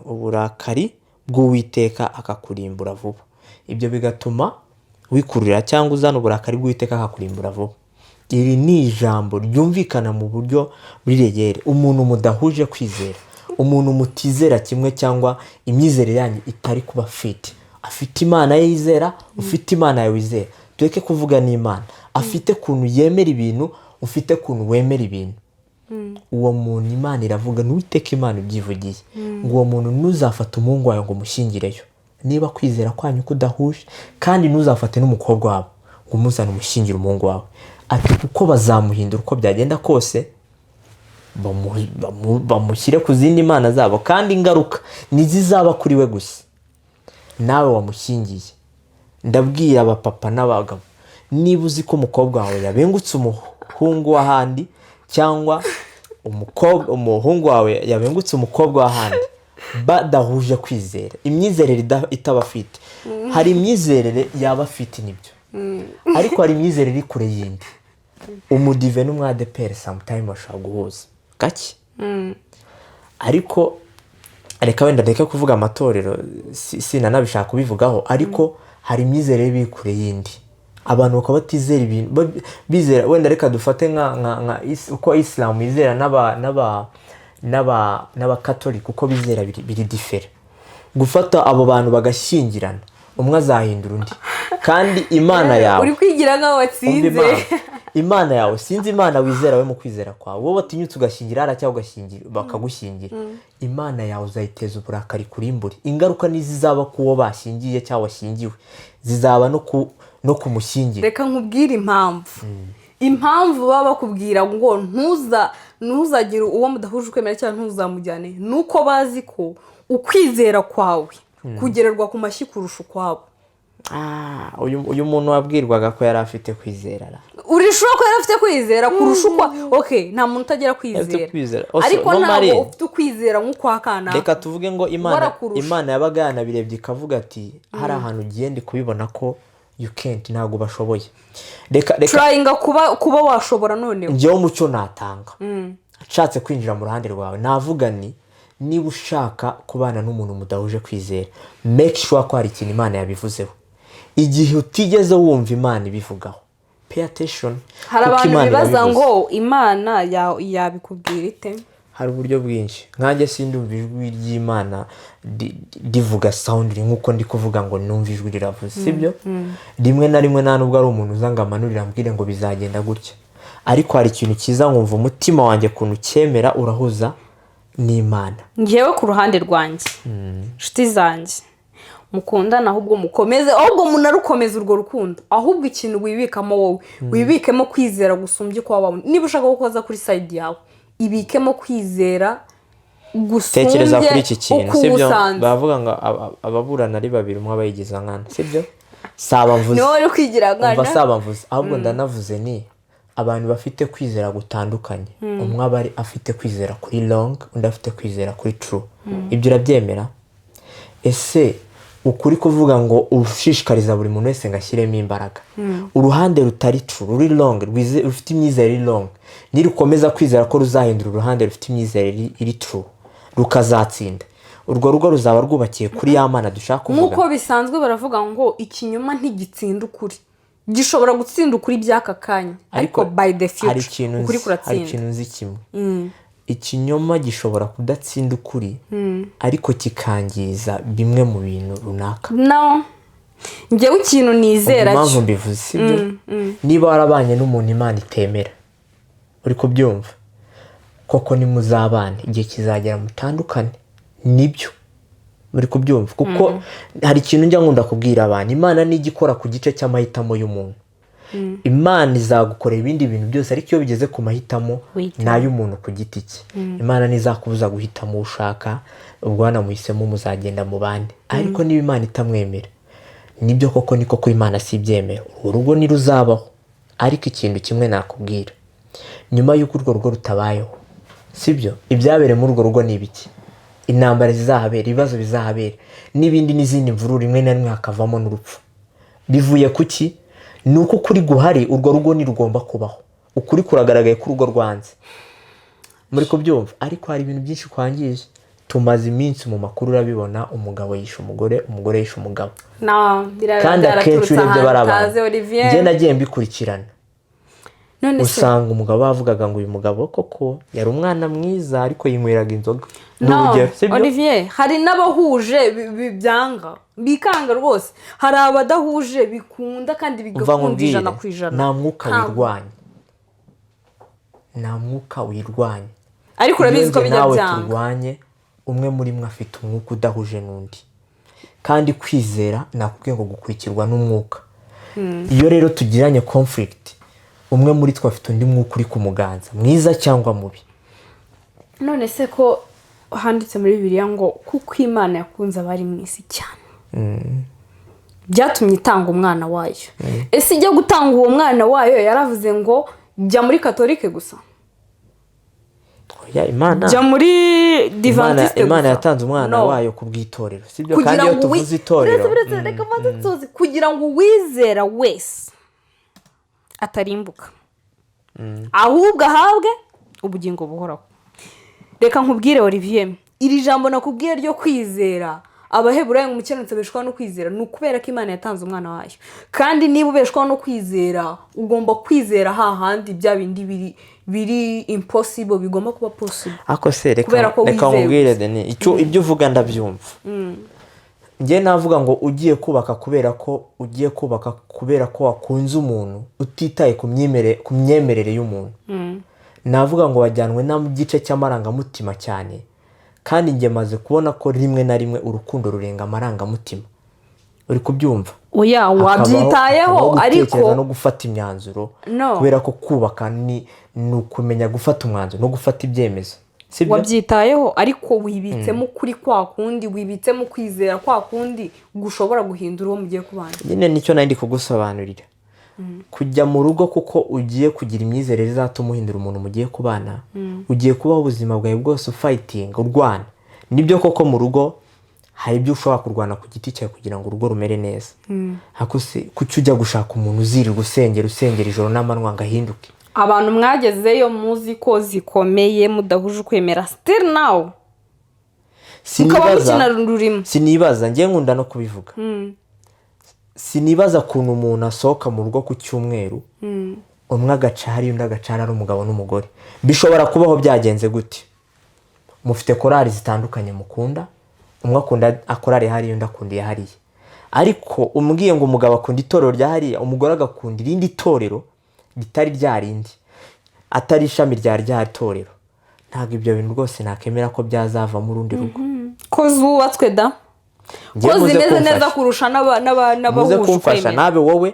uburakari bw'Uwiteka akakurimbura vuba. Ibyo bigatuma wikururira cyangwa uzana uburakari bw'Uwiteka akakurimbura vuba. Iri ni ijambo ryumvikana mu buryo buri réel. Umuntu mudahuje kwizera, umuntu mutizera kimwe cyangwa imyizerere yanyu itari kuba fit, afite Imana ye yizera, ufite Imana yawe wizera, tureke kuvuga n'Imana, afite ukuntu yemera ibintu, ufite ukuntu wemera ibintu, uwo muntu Imana iravuga, n'Uwiteka Imana ubyivugiye, ngo uwo muntu ntuzafate umuhungu wawe ngo umushyingireyo niba kwizera kwanyu kudahuje, kandi ntuzafate n'umukobwa wabo ngo umuzane umushyingire umuhungu wawe. Ati kuko bazamuhindura uko byagenda kose, bamushyire ku zindi mana zabo, kandi ingaruka ntizizaba kuri we gusa, nawe wamushyingiye. Ndabwira abapapa n'abagabo, niba uzi ko umukobwa wawe yabengutse umuhungu w'ahandi, cyangwa umuhungu wawe yabengutse umukobwa w'ahandi badahuje kwizera, imyizerere itaba afite, hari imyizerere yaba afite nibyo, ariko hari imyizerere iri kure y'indi. Umudive n'umwadeperi sometime bashobora guhuza gake, ariko reka wenda ndeke kuvuga amatorero, sinanabishaka kubivugaho, ariko hari imyizerere iba iri kure y'indi, abantu bakaba batizera ibintu bizera. Wenda reka dufate nka uko Isilamu yizera n'abakatolika, uko bizera biri différent. Gufata abo bantu bagashyingirana, Umwe azahindura undi. Kandi Imana yawe Uri kwigira nk'aho Umva. watsinze. Imana yawe, sinzi Imana wizera we mu kwizera kwawe, wowe watinyutse ugashyingira hariya cyangwa ugashyingira bakagushyingira, Imana yawe uzayiteza uburakari kurimbure. Ingaruka ntizizaba ku wo bashyingiye cyangwa washyingiwe, zizaba no kumushyingira. Reka nkubwire impamvu baba bakubwira ngo ntuzagire uwo mudahuje ukwemera cyangwa ntuzamujyane, ni uko bazi ko ukwizera kwawe kugererwa ku mashyi kurusha ukwabo. Ah, uyu muntu wabwirwaga ko yari afite kwizera ra. Urishobora ko yari afite kwizera kurusha ukwa, OK, nta muntu utagira Afite kwizera, kwizera. Also, ariko no ntabwo Marie. ufite ukwizera nk'ukwa kanaka. Reka tuvuge ngo Imana Warakurusha. Imana yabaga yanabirebye ikavuga ati: "Hari ahantu ugiye, ndi kubibona ko you can't, ntabwo bashoboye." Reka Tryinga kuba washobora noneho. Njyewe umucyo natanga, nshatse kwinjira mu ruhande rwawe, navuga ni niba ushaka kubana n'umuntu mudahuje kwizera, make sure ko hari ikintu Imana yabivuzeho. Igihe utigeze wumva Imana ibivugaho, pay attention, Hari kuko abantu Imana bibaza irabivuze. ngo Imana yabikubwira ite? Hari uburyo bwinshi. Nkanjye sindumva ijwi ry'Imana rivuga sound nk'uko ndi kuvuga ngo numve ijwi riravuze, sibyo? Rimwe na rimwe nta nubwo ari umuntu uza ngo amanurire ambwire ngo bizagenda gutya, ariko hari ikintu cyiza nkumva umutima wanjye ukuntu cyemera urahuza n'Imana. Ngewe ku ruhande rwanjye, inshuti zanjye mukundana, ahubwo mukomeze, ahubwo munarukomeze urwo rukundo. Ahubwo ikintu wibikamo wowe, wibikemo kwizera gusumbye uko waba. Niba ushaka gukoza kuri side yawe, ibikemo kwizera Tekereza gusumbye kuri iki kintu, uko sibyo? ubusanzwe. Bavuga ngo ababurana ari babiri, umwe aba yigiza nkana, sibyo? Saba mvuze. Ni wowe uri kwigira Umva. nkana. Saba mvuze, ahubwo ndanavuze ni abantu bafite kwizera gutandukanye. Umwe aba ari afite kwizera kuri wrong, undi afite kwizera kuri true. Ibyo urabyemera? Ese ukuri kuvuga ngo ushishikariza buri muntu wese ngo ashyiremo imbaraga, uruhande rutari true, ruri wrong, rufite imyizerere iri wrong, nirukomeza kwizera ko ruzahindura uruhande rufite imyizerere iri true, rukazatsinda, urwo rugo ruzaba rwubakiye kuri ya Mana dushaka kuvuga? Nk'uko bisanzwe baravuga ngo ikinyoma ntigitsinda ukuri. Gishobora gutsinda ukuri by'aka kanya, ariko by the Hari future ikintu ukuri nzi, hari kuratsinda. ikintu nzi kimwe: ikinyoma gishobora kudatsinda ukuri, ariko kikangiza bimwe mu bintu runaka. No, njyewe ikintu nizera Impamvu cyo mbivuze, sibyo? Niba warabanye n'umuntu Imana itemera, uri kubyumva koko, nimuzabane, igihe kizagera mutandukane. Nibyo, muri kubyumva? Kuko hari ikintu njya nkunda kubwira abantu: Imana nijya ikora ku gice cy'amahitamo y'umuntu. Imana izagukorera ibindi bintu byose, ariko iyo bigeze ku mahitamo Wihitamo. ni ay'umuntu ku giti cye. Imana ntizakubuza guhitamo uwo ushaka, ubwo wanamuhisemo muzagenda mu bandi. Ariko niba Imana itamwemera, nibyo koko, niko ko Imana si ibyemera, urwo rugo ntiruzabaho. Ariko ikintu kimwe nakubwira: nyuma y'uko urwo rugo rutabayeho, sibyo, ibyabereye muri urwo rugo ni ibiki? Intambara zizahabera, ibibazo bizahabera, n'ibindi n'izindi mvururu, rimwe na rimwe hakavamo n'urupfu, bivuye ku ki? Ni uko ukuri guhari, urwo rugo ntirugomba kubaho. Ukuri kuragaragaye ko urugo rwanze, muri kubyumva? Ariko hari ibintu byinshi kwangije. Tumaze iminsi mu makuru, urabibona, umugabo yishe umugore, umugore yishe umugabo. No, Kandi akenshi byaraturutse urebye bari ahantu abantu utazi, Olivier. Njye nagiye mbikurikirana. None se Usanga umugabo bavugaga ngo uyu mugabo koko yari umwana mwiza, ariko yinyweraga inzoga, ni No, urugero, sibyo? Olivier, hari n'abahuje byanga bikanga rwose, hari abadahuje bikunda kandi Umva bigakunda nkubwire, 100%. nta mwuka Ntabwo. wirwanya, nta mwuka wirwanya. Ariko urabizi ko Iyo njye bijya nawe byanga. turwanye, umwe muri mwe afite umwuka udahuje n'undi. Kandi kwizera nakubwiye ngo gukurikirwa n'umwuka. Iyo rero tugiranye conflict, umwe muri twe afite undi mwuka uri kumuganza, mwiza cyangwa mubi. None se ko handitse muri Bibiliya ngo kuko Imana yakunze abari mu isi cyane, byatumye itanga umwana wayo, ese ijya gutanga uwo mwana wayo yaravuze ngo jya muri Katolike gusa? Oya, Imana Jya muri Imana, Divantisite Imana gusa? yatanze umwana No. wayo ku bw'itorero, sibyo? Kugira Kandi iyo ngo tuvuze itorero Uretse, uretse, reka mbanze nsoze. Kugira ngo uwizera wese atarimbuka, ahubwo ahabwe ubugingo buhoraho. Reka nkubwire, Olivier, iri jambo nakubwiye ryo kwizera, Abaheburayo ngo umukiranutsi abeshwaho no kwizera, ni ukubera ko Imana yatanze umwana wayo. Kandi niba ubeshwaho no kwizera, ugomba kwizera hahandi bya bindi biri impossible bigomba kuba possible Ariko se reka kubera ko reka wizeye nkubwire gusa. Deni, icyo ibyo uvuga ndabyumva. Njye navuga ngo ugiye kubaka kubera ko ugiye kubaka kubera ko wakunze umuntu, utitaye ku myemerere y'umuntu, navuga ngo wajyanwe n'igice cy'amarangamutima cyane. Kandi njye maze kubona ko rimwe na rimwe urukundo rurenga amarangamutima. Uri kubyumva? Oya. Wabyitayeho. Hakabaho ariko gutekereza no gufata imyanzuro, No. kubera ko kubaka ni ukumenya gufata umwanzuro no gufata ibyemezo, sibyo? Wabyitayeho, ariko wibitsemo ukuri kwa kundi, wibitsemo kwizera kwa kundi gushobora guhindura uwo mugiye kubana. Nyine nicyo nari ndi kugusobanurira. Kujya mu rugo kuko ugiye kugira imyizerere izatuma uhindura umuntu mugiye kubana, ugiye kubaho ubuzima bwawe bwose ufightinga, urwana. Nibyo koko, mu rugo hari ibyo ushobora kurwana ku giti cyawe kugira ngo urugo rumere neza. Ariko se kuki ujya gushaka umuntu uzirirwa usengera, usengera ijoro n'amanywa ngo ahinduke? Abantu mwagezeyo muzi ko zikomeye, mudahuje ukwemera, still now mukaba Sinibaza. mukina rurimo. Sinibaza, njye nkunda no kubivuga, sinibaza ukuntu umuntu asohoka mu rugo ku cyumweru, umwe agaca hariya, undi agaca hariya, ari umugabo n'umugore. Bishobora kubaho byagenze gute? Mufite korali zitandukanye mukunda, umwe akunda korali hariya, undi akunda iya hariya. Ariko umbwiye ngo umugabo akunda itorero rya hariya, umugore agakunda irindi torero ritari rya rindi, atari ishami rya rya torero, ntabwo ibyo bintu rwose nakemera ko byazavamo urundi rugo. Ko zubatswe da, Njyewe ko muze zimeze kumfasha. neza kurusha Muze n'abahuje kumfasha. ukwemera. Nabe wowe,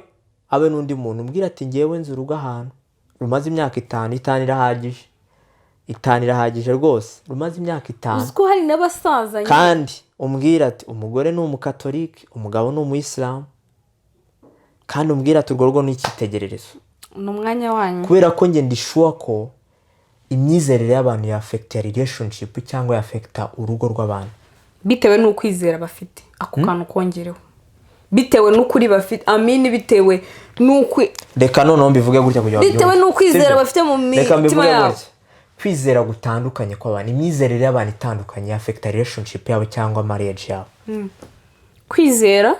abe n'undi muntu umbwira ati: "Ngewe nzi urugo ahantu rumaze imyaka 5." 5 irahagije, 5 irahagije rwose, rumaze imyaka 5. Uzi ko hari n'abasaza nyine. Kandi umbwira ati: "Umugore ni umukatolike, umugabo ni umuyisilamu." Kandi umbwira ati: "Urwo rugo ni icyitegererezo." Ni umwanya wanyu. Kubera ko njye ndi sure ko imyizerere y'abantu yaffecta relationship cyangwa yaffecta urugo rw'abantu. Bitewe n'ukwizera bafite, ako kantu kongereho, bitewe n'ukuri bafite, amini, bitewe n'ukwi Reka noneho mbivuge gutya kugira ngo Bitewe babyumve. n'ukwizera Sibyo? bafite mu Reka mitima mbivuge yabo. gutya. Kwizera gutandukanye kw'abantu, imyizerere y'abantu itandukanye yaffecta relationship yabo cyangwa marriage yabo. Kwizera.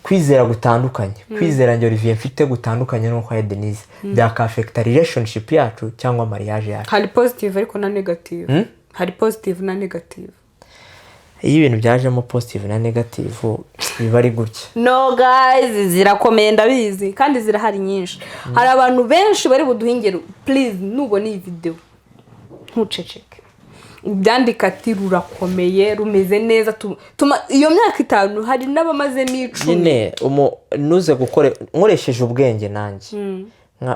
Kwizera gutandukanye, kwizera njye Olivier mfite gutandukanye n'uko ya Denise, byakaffecta relationship yacu cyangwa marriage yacu. Hari positive ariko na negative, hari positive na negative. Iyo ibintu byajemo positive na negative, biba ari gutya. No guys, zirakomeye, ndabizi, kandi zirahari nyinshi. Hari abantu benshi bari buduhe ingero. Please, nubona iyi videwo ntuceceke, ubyandika ati: "Rurakomeye, rumeze neza." Iyo myaka 5, hari n'abamazemo 10. Nyine nuze gukore nkoresheje ubwenge nanjye,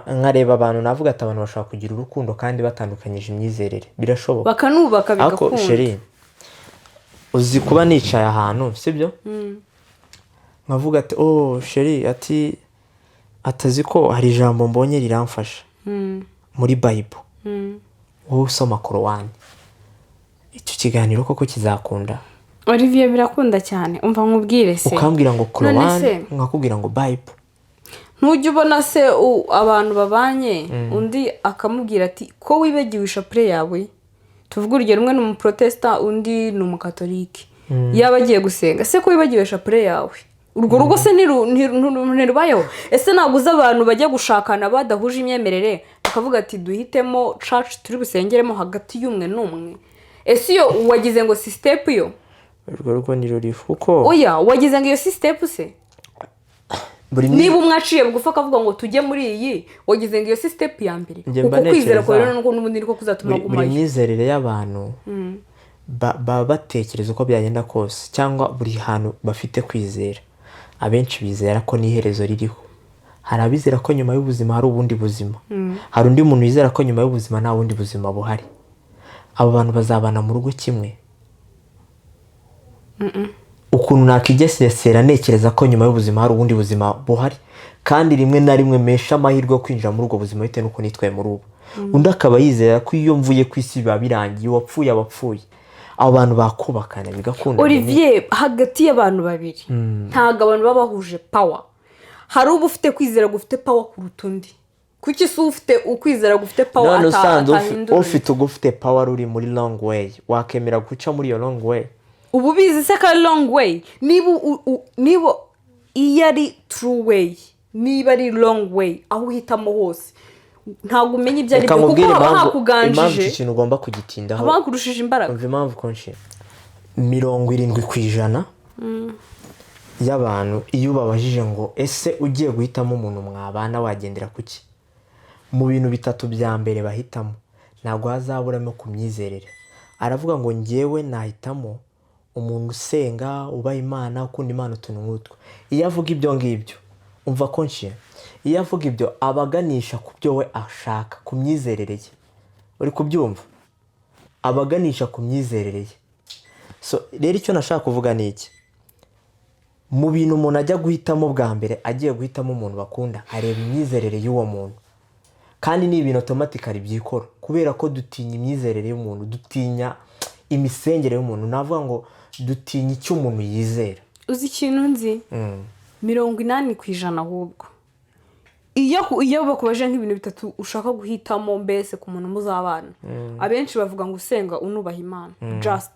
nkareba abantu, navuga ati: "Abantu bashobora kugira urukundo kandi batandukanyije imyizerere, birashoboka." Bakanubaka, Ariko bigakunda. Chérie, uzi kuba nicaye ahantu, sibyo, nkavuga ati: "Oh chérie," ati atazi ko hari ijambo mbonye riramfasha muri Bible, wowe usoma Korowani, icyo kiganiro koko kizakunda? Olivier, birakunda cyane. Umva nkubwire se. Ukambwira ngo None Korowani, se? nkakubwira ngo Bible. Ntujya ubona se abantu babanye, undi akamubwira ati: "Ko wibagiwe ishapure yawe?" Tuvuge urugero, umwe ni umuprotesita, undi ni umukatolike. Yaba agiye gusenga se: "Ko wibagiwe ishapure yawe?" Urwo rugo se ntirubayeho? Ese ntabwo uzi abantu bajya gushakana badahuje imyemerere, bakavuga ati: "Duhitemo church turi busengeremo hagati y'umwe n'umwe"? Ese iyo wagize ngo si step yo? Urwo rugo ni ruriho kuko Oya, wagize ngo iyo si step se? Buri Niba umwe aciye bugufi akavuga ngo: "Tujye muri iyi," wagize ngo iyo si step ya mbere? Njye mba Uko kwizera ntekereza- kwawe rero nuko n'ubundi niko kuzatuma buri agumayo. myizerere y'abantu, baba batekereza uko byagenda kose, cyangwa buri hantu bafite kwizera. Abenshi bizera ko n'iherezo ririho. Hari abizera ko nyuma y'ubuzima hari ubundi buzima, hari undi muntu wizera ko nyuma y'ubuzima nta bundi buzima buhari. Abo bantu bazabana mu rugo kimwe? Ukuntu nakigesesera ntekereza ko nyuma y'ubuzima hari ubundi buzima buhari, kandi rimwe na rimwe mpesha amahirwe yo kwinjira muri ubwo buzima bitewe n'uko nitwaye muri ubu, undi akaba yizera ko iyo mvuye ku isi biba birangiye, uwapfuye aba apfuye, abo bantu bakubakana bigakunda? Olivier, hagati y'abantu babiri ntabwo abantu baba bahuje power. Hari uba ufite kwizera gufite power kuruta undi. Kuki se ufite ukwizera gufite power None usanze atahindura undi? Ufite ugufite power uri muri long way, wakemera guca muri iyo long way? Uba ubizi se ko ari long way? Niba niba iyo ari true way, niba ari long way, aho uhitamo hose ntabwo umenya ibyo ari Reka byo, kuko nkubwire haba impamvu hakuganjije, iki kintu ugomba kugitindaho. Haba hakurushije imbaraga. Umva impamvu konshi 70% Y'abantu, iyo ubabajije ngo: "Ese ugiye guhitamo umuntu mwabana, wagendera ku ki?" Mu bintu bitatu bya mbere bahitamo, ntabwo hazaburamo ku myizerere. Aravuga ngo: "Ngewe nahitamo umuntu usenga, ubaha Imana, ukunda Imana," utuntu nk'utwo. Iyo avuga ibyo ngibyo, umva ko nshe, iyo avuga ibyo aba aganisha ku byo we ashaka, ku myizerere ye. Uri kubyumva? Aba aganisha ku myizerere ye. So rero, icyo nashaka kuvuga ni iki: mu bintu umuntu ajya guhitamo bwa mbere agiye guhitamo umuntu bakunda, areba imyizerere y'uwo muntu. Kandi ni ibintu automatically byikora, kubera ko dutinya imyizerere y'umuntu, dutinya imisengere y'umuntu, navuga ngo dutinya icyo umuntu yizera. Uzi ikintu nzi? 80% ahubwo, iyo bakubaje nk'ibintu bitatu ushaka guhitamo mbese ku muntu muzabana, abenshi bavuga ngo usenga, unubaha Imana, just.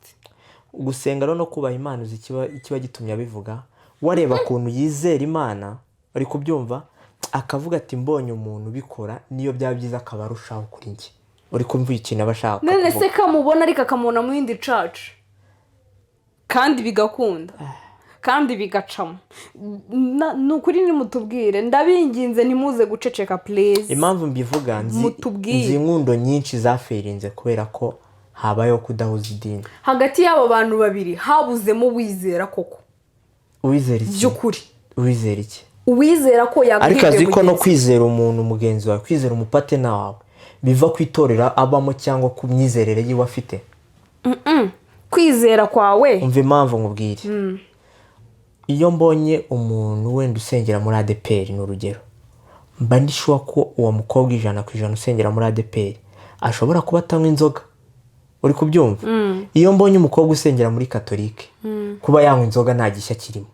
Gusenga rero no kubaha Imana, uzi ikiba gitumye abivuga? Wareba ukuntu yizera Imana, uri kubyumva? Akavuga ati: "Mbonye umuntu ubikora, niyo byaba byiza akaba arushaho kuri njye." Uri kumva ikintu aba ashaka None se kuvuga? Kamubona ariko akamubona mu yindi church, kandi bigakunda, kandi bigacamo. Ni ukuri, nimutubwire, ndabinginze, ntimuze guceceka, please. Impamvu mbivuga, nzi Mutubwire. nzi inkundo nyinshi zafailinze kubera ko habayeho kudahuza idini. Hagati y'abo bantu babiri habuzemo uwizera koko. Uwizera iki? By'ukuri. Uwizera iki? Uwizera ko Ariko yagahibwe azi ko no mugenzi. kwizera umuntu mugenzi wawe, kwizera umupartner wawe, biva ku itorero abamo cyangwa ku myizerere yiwe afite. Kwizera kwawe. Umva impamvu nkubwire: iyo mbonye umuntu wenda usengera muri ADEPR, ni urugero, mba ndi sure ko uwo mukobwa 100% usengera muri ADEPR ashobora kuba atanywa inzoga. Uri kubyumva? Iyo mbonye umukobwa usengera muri Katolike, kuba yanywa inzoga nta gishya kirimo.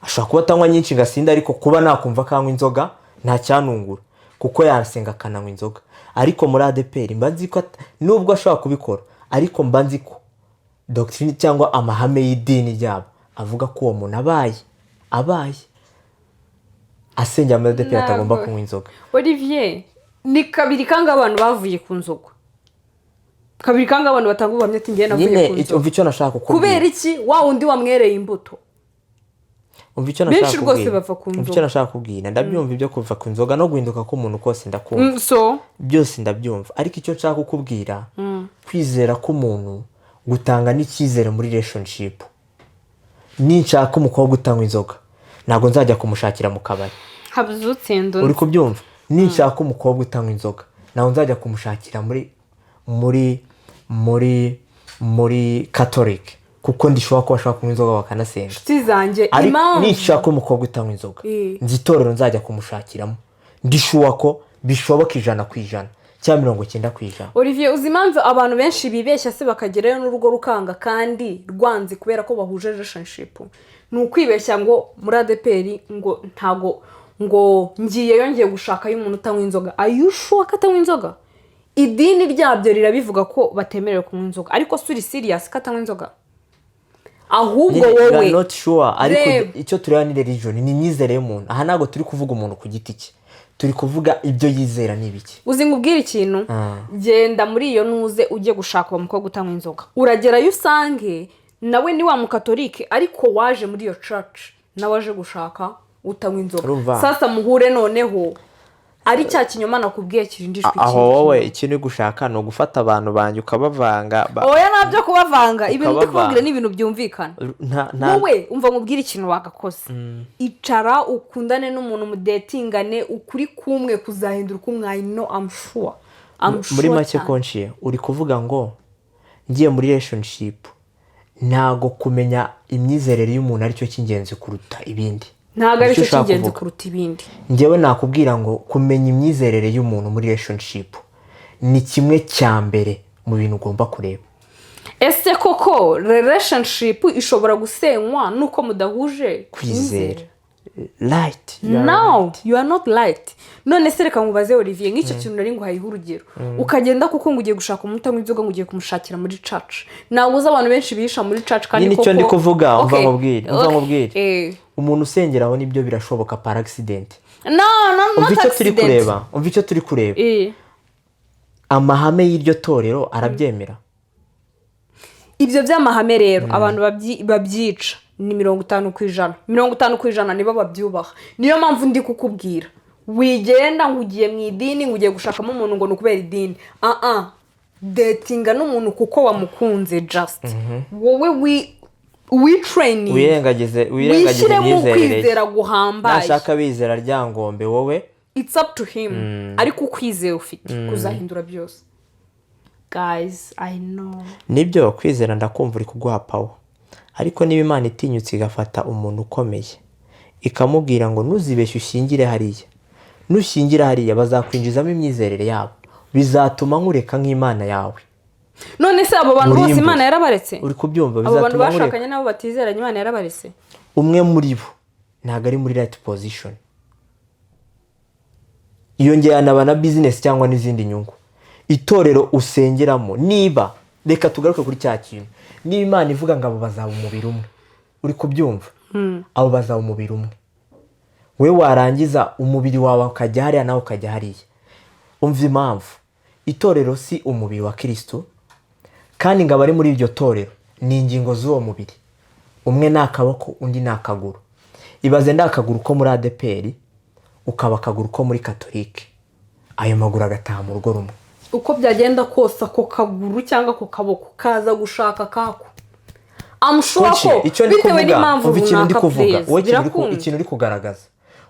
Ashobora kuba atanywa nyinshi ngo asinde, ariko kuba nakumva ko anywa inzoga nta cyanungura, kuko yasenga akananywa inzoga. Ariko muri ADEPR mba nzi ko nubwo ashobora kubikora, ariko mba nzi ko doctrine cyangwa amahame y'idini ryabo avuga ko uwo muntu abaye asengera muri ADEPR atagomba Ntabwo. kunywa inzoga. Olivier, ni kabiri kanga abantu bavuye ku nzoga, kabiri kanga abantu batanga ubuhamya ati: "Ngewe navuye Nyine ku nzoga." Umva icyo nashaka kukubwira. Kubera iki? Wa wundi wamwereye imbuto. Umva icyo Benshi nashaka rwose kubwira. bava ku Umva nzoga. icyo nashaka kubwira. Ndabyumva, ibyo kuva ku nzoga no guhinduka k'umuntu kose ndakumva. So Byose ndabyumva, ariko icyo nshaka kukubwira, kwizera k'umuntu gutanga n'icyizere muri relationship. Ninshaka umukobwa utanywa inzoga, ntabwo nzajya kumushakira mu kabari. Habuze utsinda Uri undi. kubyumva? Ninshaka umukobwa utanywa inzoga, ntabwo nzajya kumushakira muri Catholic, kuko ndishobora kuba ashobora kunywa inzoga bakanasenga. Inshuti zanjye, Ariko impamvu ninshaka umukobwa utanywa inzoga, nzi itorero nzajya kumushakiramo. Ndi sure ko bishoboka 100% cyangwa 90%. Olivier, uzi impamvu abantu benshi bibeshya se bakagerayo n'urugo rukanga, kandi rwanze kubera ko bahuje relationship? Ni ukwibeshya ngo muri ADEPR, ngo ntago, ngo ngiyeyo ngiye gushakayo umuntu utanywa inzoga. Are you sure ko atanywa inzoga? Idini ryabyo rirabivuga ko batemerewe kunywa inzoga, ariko si uri serious ko atanywa inzoga? Ahubwo Nyine, we are wowe not sure, ariko Reba. icyo tureba ni religion, ni imyizerere y'umuntu. Aha ntabwo turi kuvuga umuntu ku giti cye, turi kuvuga ibyo yizera ni ibiki. Uzi nkubwire ikintu? Genda muri iyo nuze ujye gushaka uwo mukobwa utanywa inzoga, uragerayo usange nawe ni wa mukatolike, ariko waje muri iyo church nawe aje gushaka utanywa inzoga. Urumva? Sasa muhure noneho ari cya kinyoma nakubwiye kirindishwa Aho ikindi wowe kinyoma. ikintu uri gushaka ni ugufata abantu banjye ukabavanga Oya, ntabyo kubavanga, ibintu ndi Ukabavanga. kubabwira ni ibintu byumvikana. Nta Wowe umva nkubwire ikintu wagakoze: icara ukundane n'umuntu, mudatingane, ukuri kumwe kuzahindura uko umwayi. No, I'm sure. I'm Muri sure make, cyane. Konshiye, uri kuvuga ngo ngiye muri relationship, ntago kumenya imyizerere y'umuntu aricyo cy'ingenzi kuruta ibindi. Ntabwo ari Nicyo cyo ushaka cy'ingenzi kuvuga. kuruta ibindi. Njyewe nakubwira ngo kumenya imyizerere y'umuntu muri relationship ni kimwe cya mbere mu bintu ugomba kureba. Ese koko relationship ishobora gusenywa nuko mudahuje Kwizera? Right, you are No, right. you are not right. None se reka nkubaze, Olivier, nk'icyo kintu nari nguhayeho urugero, ukagenda kuko ngo ugiye gushaka umuntu utanywa inzoga, ngo ugiye kumushakira muri church. Ntabwo uzi abantu benshi bihisha muri church kandi Nyine icyo koko ndi kuvuga, umva nkubwire, umva nkubwire. Umuntu usengera aho, nibyo, birashoboka par accident. No, Umva not icyo turi accident. kureba, umva icyo turi kureba. Amahame y'iryo torero arabyemera. Ibyo by'amahame rero, abantu babyica ni 50%. 50% nibo babyubaha. Niyo mpamvu ndi kukubwira, wigenda ngo ugiye mu idini, ngo ugiye gushakamo umuntu ngo ni ukubera idini. Ah, datinga n'umuntu kuko wamukunze. Just wowe witraininge, Wirengagize wishyiremo imyizerere ye. ukwizera guhambaye. Nashaka bizera Ryangombe, wowe It's up to him, ariko ukwizera ufite kuzahindura byose. Guys, I know. Nibyo, kwizera ndakumva, uri kuguha power. Ariko niba Imana itinyutse igafata umuntu ukomeye ikamubwira ngo ntuzibeshye ushyingire hariya, nushyingira hariya bazakwinjizamo imyizerere yabo, bizatuma nkureka nk'Imana yawe. None se abo bantu bose Urimbure. Imana yarabaretse? Uri kubyumva? Abo bantu Bizatuma nkureka. bashakanye nabo batizeranye, Imana yarabaretse? Umwe muri bo ntabwo ari muri right position, yongera yanaba na business cyangwa n'izindi nyungu. Itorero usengeramo, niba, reka tugaruke kuri cya kintu, niba Imana ivuga ngo abo bazaba umubiri umwe, uri kubyumva, abo bazaba umubiri umwe, we warangiza umubiri wawe ukajya hariya, nawe ukajya hariya. Umva impamvu itorero si umubiri wa Kirisitu, kandi ngo abari muri iryo torero ni ingingo z'uwo mubiri. Umwe ni akaboko, undi ni akaguru. Ibaze ndi akaguru ko muri ADEPR, ukaba akaguru ko muri Katolike, ayo maguru agataha mu rugo rumwe. Uko byagenda kose, ako kaguru cyangwa ako kaboko kaza gushaka kako amushuwa Kuki? ko Icyo ndi bitewe kuvuga, n'impamvu umva ikintu ndi runaka. kuvuga. Please, Wowe birakunda. ikintu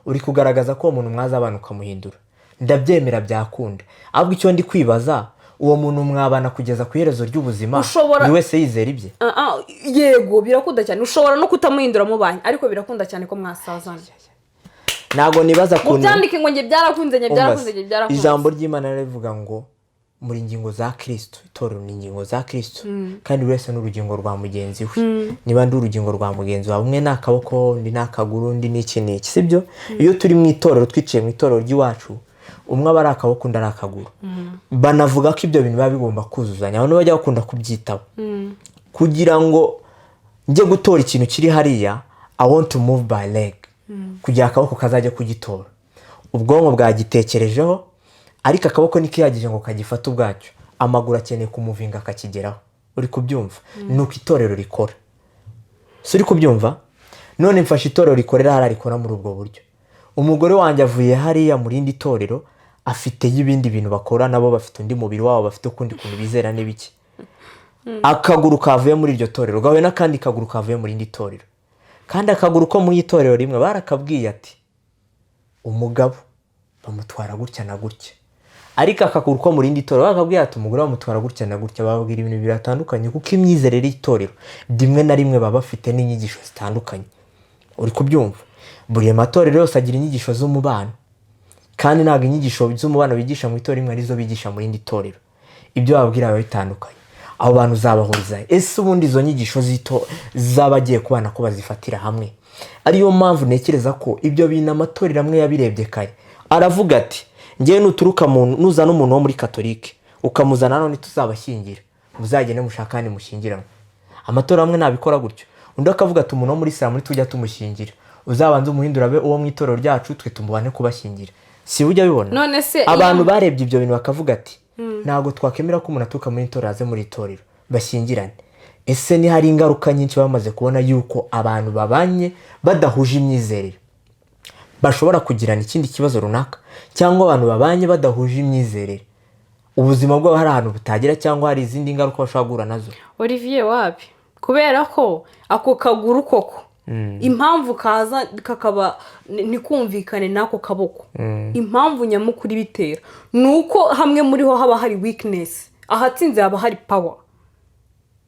uri kugaragaza ko uwo muntu mwazabana ukamuhindura, ndabyemera, byakunda. Ahubwo icyo ndi kwibaza, uwo muntu mwabana kugeza ku iherezo ry'ubuzima, buri wese yizera ibye? Ah, ah, yego, birakunda cyane. Ushobora no kutamuhindura mubanye, ariko birakunda cyane ko mwasazana. Ntabwo nibaza ukuntu Mubyandike ngo njye byarakunze, njye Umva byarakunze, se, njye byarakunze. Ijambo ry'Imana rivuga ngo muri ingingo za Kirisitu. Itorero ni ingingo za Kirisitu, kandi buri wese ni urugingo rwa mugenzi we. Niba ndi urugingo rwa mugenzi wawe, umwe ni akaboko, undi ni akaguru, undi ni iki n'iki, sibyo? Iyo turi mu itorero, twicaye mu itorero ry'iwacu, umwe aba ari akaboko, undi ari akaguru. Banavuga ko ibyo bintu biba bigomba kuzuzanya. Abantu bajya bakunda kubyitaho. Kugira ngo njye gutora ikintu kiri hariya, I want to move by leg, kugira akaboko kazajya kugitora. Ubwonko bwagitekerejeho, ariko akaboko ntikihagije ngo kagifate ubwacyo. Amaguru akeneye kumuvinga akakigeraho. Uri kubyumva? Ni uko itorero rikora, si uri kubyumva? None mfashe itorero rikorera hariya, rikora muri ubwo buryo. Umugore wanjye avuye hariya mu rindi torero, afiteyo ibindi bintu bakora, nabo bafite undi mubiri wabo, bafite ukundi kuntu bizera n'ibiki. Akaguru kavuye muri iryo torero gahuye n'akandi kaguru kavuye mu rindi torero, kandi akaguru ko mu itorero rimwe barakabwiye ati umugabo bamutwara gutya na gutya, ariko akaguru ko mu rindi torero bakabwiye ati umugore bamutwara gutya na gutya. Bababwira ibintu bibiri bitandukanye, kuko imyizerere y'itorero rimwe na rimwe baba bafite n'inyigisho zitandukanye. Uri kubyumva? Buri matorero yose agira inyigisho z'umubano, kandi ntabwo inyigisho z'umubano bigisha mu itorero rimwe arizo bigisha mu rindi torero. Ibyo bababwira biba bitandukanye. Abo bantu uzabahuriza he? Ese ubundi izo nyigisho z'abagiye kubana ko bazifatira hamwe? Ariyo mpamvu ntekereza ko ibyo bintu amatorero amwe yabirebye kare, aravuga ati ngewe nuturuka mu nuzana umuntu wo muri Katolike ukamuzana hano, ntituzabashyingira, muzagende mushaka ahandi mushyingiranwe. Amatorero amwe nabikora gutyo. Undi akavuga ati umuntu wo muri Isilamu ntitujya tumushyingira, uzabanze umuhindura abe uwo mu itorero ryacu, twe tumubane kubashyingira. Si ujya bibona? None se Abantu barebye ibyo bintu bakavuga ati ntabwo twakemera ko umuntu aturuka muri itorero aze muri itorero bashyingirane. Ese ni hari ingaruka nyinshi bamaze kubona yuko abantu babanye badahuje imyizerere bashobora kugirana ikindi kibazo runaka, cyangwa abantu babanye badahuje imyizerere ubuzima bwabo hari ahantu butagera, cyangwa hari izindi ngaruka bashobora guhura nazo? Olivier, wapi, kubera ko ako kaguru koko impamvu kaza kakaba ntikumvikane n'ako kaboko, impamvu nyamukuru ibitera ni uko hamwe muri ho haba hari weakness, ahatsinze haba hari power.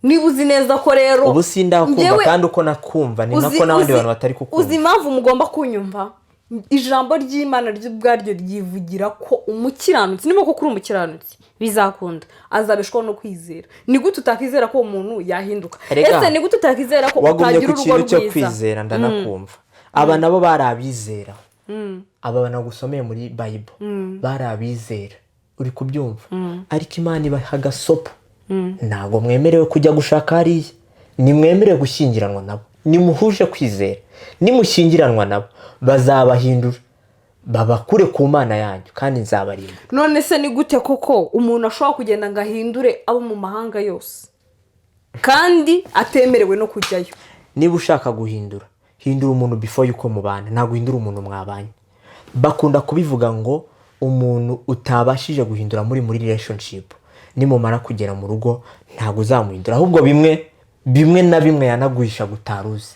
Niba uzi neza ko rero Ubu sindakumva. Kandi uko nakumva ni nako n'abandi bantu batari kukumva. Uzi impamvu mugomba kunyumva? Ijambo ry'Imana ryo ubwaryo ryivugira ko umukiranutsi, niba koko uri umukiranutsi, bizakunda, azabeshwaho no kwizera. Ni gute utakizera ko uwo muntu yahinduka? Erega, Ese ni gute utakizera ko wagumye utagira ku urugo kintu cyo rwiza? kwizera, ndanakumva. Aba nabo bari abizera, aba banagusomeye muri Bible bari abizera, uri kubyumva? Ariko Imana ibaha agasopo: ntabwo mwemerewe kujya gushaka hariya, nimwemerewe gushyingiranwa nabo, nimuhuje kwizera. Nimushyingiranwa nabo bazabahindura babakure ku Mana yanyu, kandi nzabarinda. None se ni gute koko umuntu ashobora kugenda ngo ahindure abo mu mahanga yose? Kandi atemerewe no kujyayo. Niba ushaka guhindura, hindura umuntu before yuko mubana, ntabwo uhindura umuntu mwabanye. Bakunda kubivuga ngo umuntu utabashije guhindura muri relationship, nimumara kugera mu rugo ntabwo uzamuhindura, ahubwo bimwe bimwe na bimwe yanaguhisha utaruzi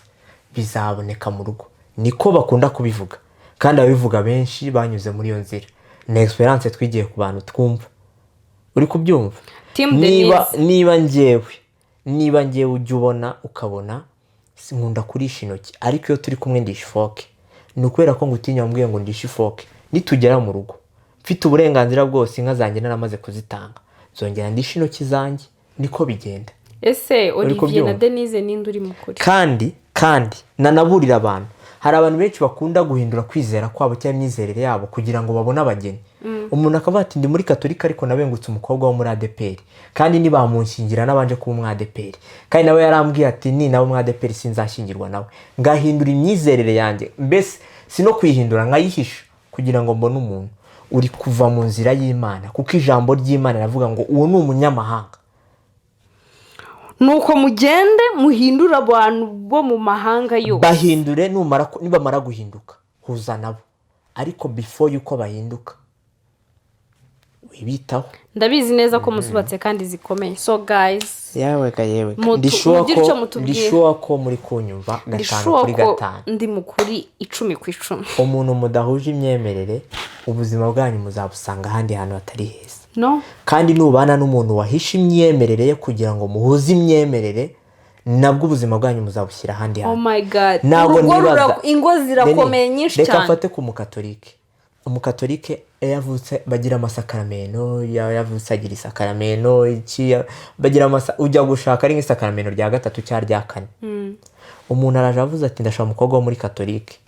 bizaboneka mu rugo. Niko bakunda kubivuga, kandi ababivuga benshi banyuze muri iyo nzira. Ni experience twigiye ku bantu twumva. Uri kubyumva? Team Niba Denise. niba njyewe ujya ubona ukabona nkunda kurisha intoki, ariko iyo turi kumwe ndisha ifork, ni ukubera ko ngutinya. Wambwiye ngo ndishe ifork, nitugera mu rugo mfite uburenganzira bwose, inka zanjye naramaze kuzitanga, nzongera ndishe intoki zanjye. Niko bigenda. Ese Olivier na Kubyumva? Denise, ninde uri mukuri? Kandi nanaburira abantu. Hari abantu benshi bakunda guhindura kwizera kwabo cyangwa imyizerere yabo kugira ngo babone abageni. Umuntu akavuga ati: "Ndi muri Katolika, ariko nabengutse umukobwa wo muri ADEPR, kandi nibamunshyingira nabanje kuba umu ADEPR, kandi nawe yarambwiye ati ni nawe umu ADEPR sinzashyingirwa nawe, ngahindura imyizerere yanjye." Mbese si no kuyihindura, nkayihisha kugira ngo mbone umuntu. Uri kuva mu nzira y'Imana, kuko ijambo ry'Imana riravuga ngo uwo ni umunyamahanga. Nuko mugende muhindure abantu bo mu mahanga yose. Bahindure, numara nibamara guhinduka huza nabo, ariko before yuko bahinduka wibitaho. Ndabizi neza ko muzubatse kandi zikomeye, so guys, Yewe ga yewe! Mugire icyo mutubwira. Ndi sure ko muri kunyumva Ndi gatanu sure kuri ko gatanu. ndi mukuri 10/10. Umuntu mudahuje imyemerere, ubuzima bwanyu muzabusanga ahandi hantu hatari heza. No. Kandi nubana n'umuntu wahishe imyemerere ye kugira ngo muhuze imyemerere, nabwo ubuzima bwanyu muzabushyira ahandi Oh hantu. my God! Ntabwo Urugo nibaza. ingo zirakomeye Deni, nyinshi reka cyane. mfate ku Mukatolike. Umukatolike iyo yavutse bagira amasakaramento, iyo yavutse agira isakaramento iki, bagira ujya gushaka ari nk'isakaramento rya gatatu cyangwa rya kane. Umuntu araje avuze ati: "Ndashaka umukobwa wo muri Katolike."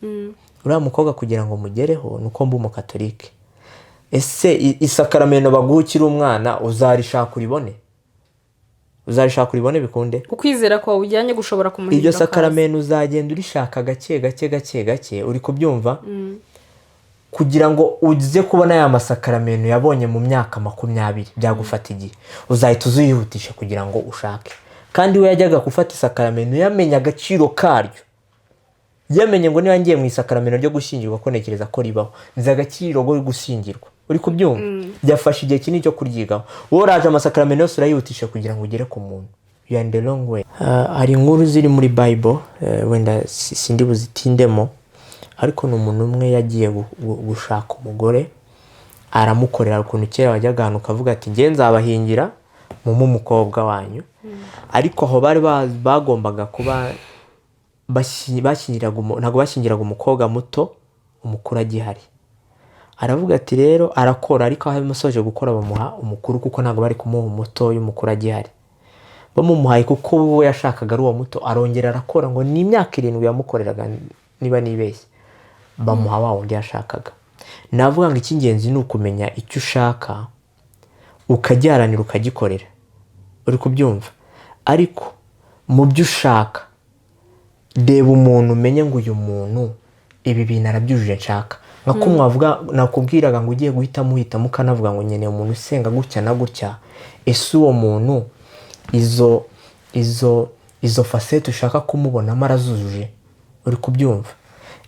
Uriya mukobwa kugira ngo mugereho ni uko mba Umukatolike. Ese isakaramento baguha ukiri umwana uzarishaka uribone? Uzarishaka uribone bikunde? Ukwizera kwawe ujyanye gushobora kumuhindura Iryo akazi. sakaramento uzagenda urishaka gake gake gake gake, uri kubyumva, kugira ngo uze kubona ya masakaramento yabonye mu myaka 20 byagufata igihe. Uzahita uziyihutisha kugira ngo ushake. Kandi we yajyaga gufata isakaramento yamenya agaciro karyo, yamenye ngo niba ngiye mu isakaramento ryo gushyingirwa, ko ntekereza ko ribaho, nzi agaciro ko gushyingirwa. Uri kubyumva? Byafashe igihe kinini cyo kuryigaho. Wowe uraje amasakaramentu yose urayihutisha kugira ngo ugere ku muntu. You are in the wrong way. Hari inkuru ziri muri Bible, wenda sindi buzitindemo, ariko ni umuntu umwe yagiye gushaka umugore, aramukorera. Ukuntu kera wajyaga ahantu ukavuga ati: "Nge nzabahingira, mumpe umukobwa wanyu." Ariko aho bari bagombaga kuba bashyingiraga ntabwo bashyingiraga umukobwa muto umukuru agihari. Aravuga ati rero arakora, ariko aho amusoje gukora bamuha umukuru, kuko ntabwo bari kumuha umuto y'umukuru agihari. Bamumuhaye kuko we yashakaga ari uwo muto, arongera arakora, ngo ni imyaka 7 yamukoreraga niba nibeshye, bamuha wa wundi yashakaga. Navuga ngo icy'ingenzi ni ukumenya icyo ushaka, ukagiharanira, ukagikorera. Uri kubyumva? Ariko mu byo ushaka, reba umuntu, umenye ngo uyu muntu ibi bintu arabyujuje nshaka. Nka ko mwavuga, nakubwiraga ngo ugiye guhitamo, uhitamo ukanavuga ngo nkeneye umuntu usenga gutya na gutya. Ese uwo muntu izo facets ushaka kumubonamo arazujuje? Uri kubyumva?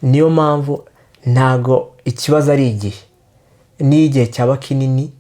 Niyo mpamvu ntago ikibazo ari igihe. Niyo igihe cyaba kinini,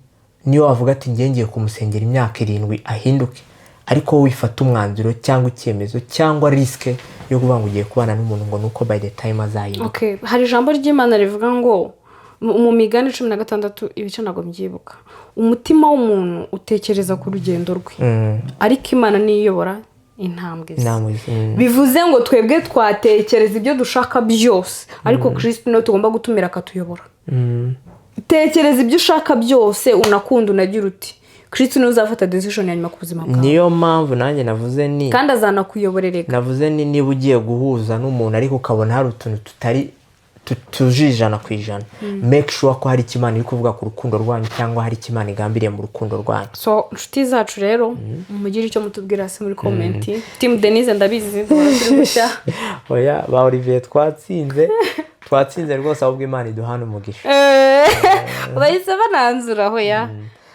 niyo wavuga ati ngiye ngiye kumusengera imyaka 7 ahinduke, ariko wowe wifata umwanzuro cyangwa icyemezo cyangwa risk yo kuvuga ngo ugiye kubana n'umuntu ngo nuko by the time azahinduka. Okay. Hari ijambo ry'Imana rivuga ngo mu Migani 16 ibice, ntabwo mbyibuka, umutima w'umuntu utekereza ku rugendo rwe, ariko Imana niyo iyobora intambwe ze. Intambwe ze. Bivuze ngo twebwe twatekereza ibyo dushaka byose, ariko Kirisito niwe tugomba gutumira akatuyobora. Tekereza ibyo ushaka byose, unakunda, unagira uti Kirisito niwe uzafata decision ya nyuma ku buzima bwawe. Niyo mpamvu nanjye navuze ni Kandi azanakuyoborereka. Navuze ni niba ugiye guhuza n'umuntu ariko ukabona hari utuntu tutari tutuje 100%, make sure ko hari icyo Imana iri kuvuga ku rukundo rwanyu, cyangwa hari icyo Imana igambiriye mu rukundo rwanyu. So inshuti zacu rero, mugire icyo mutubwira hasi muri comment. Team Denise, ndabizi duhora turi gushya. Oya, ba Olivier, twatsinze, twatsinze rwose. Ahubwo Imana iduhane umugisha. Bahise bananzura. Oya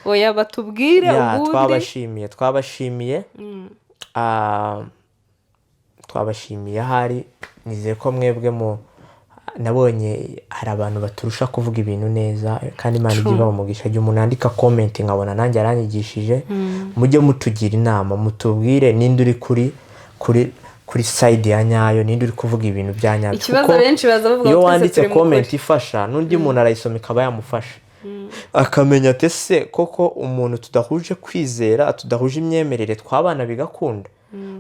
oya, batubwire Ya, ubundi. Twabashimiye, twabashimiye. Twabashimiye. Ahari nizeye ko mwebwe mu nabonye hari abantu baturusha kuvuga ibintu neza, kandi Imana ijya ibaha umugisha. Igihe umuntu yandika comment nkabona nanjye aranyigishije. Mujye mutugira inama, mutubwire ninde uri kuri side ya nyayo, ninde uri kuvuga ibintu bya nyabyo. Ikibazo, Kuko benshi baza bavuga iyo ngo twese wanditse turi mu comment kuri. ifasha, n'undi muntu arayisoma ikaba yamufasha, akamenya ati: "Ese koko umuntu tudahuje kwizera, tudahuje imyemerere, twabana bigakunda?"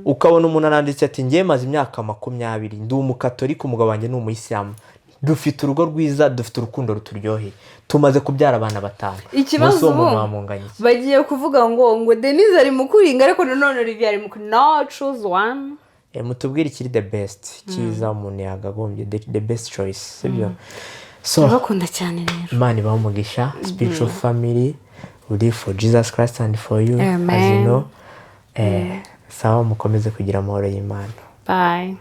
Ukabona umuntu aranditse ati: "Ngewe maze imyaka 20 ndi umukatolika, umugabo wanjye ni umuyisilamu, dufite urugo rwiza, dufite urukundo ruturyoheye, tumaze kubyara abana batanu." Ikibazo Umunsi uwo muntu ubu wamunganya iki? bagiye kuvuga ngo Denise ari mu kuringa, ariko nanone Olivier ari mu kuri. No, choose one. Mutubwire ikiri the best cyiza umuntu yagagombye, the best choice, sibyo? So Turabakunda cyane rero. Imana ibahe umugisha. Spiritual family, we live for Jesus Christ and for you, as you Amen. know. Sawa, mukomeze kugira amahoro y'Imana. Bye.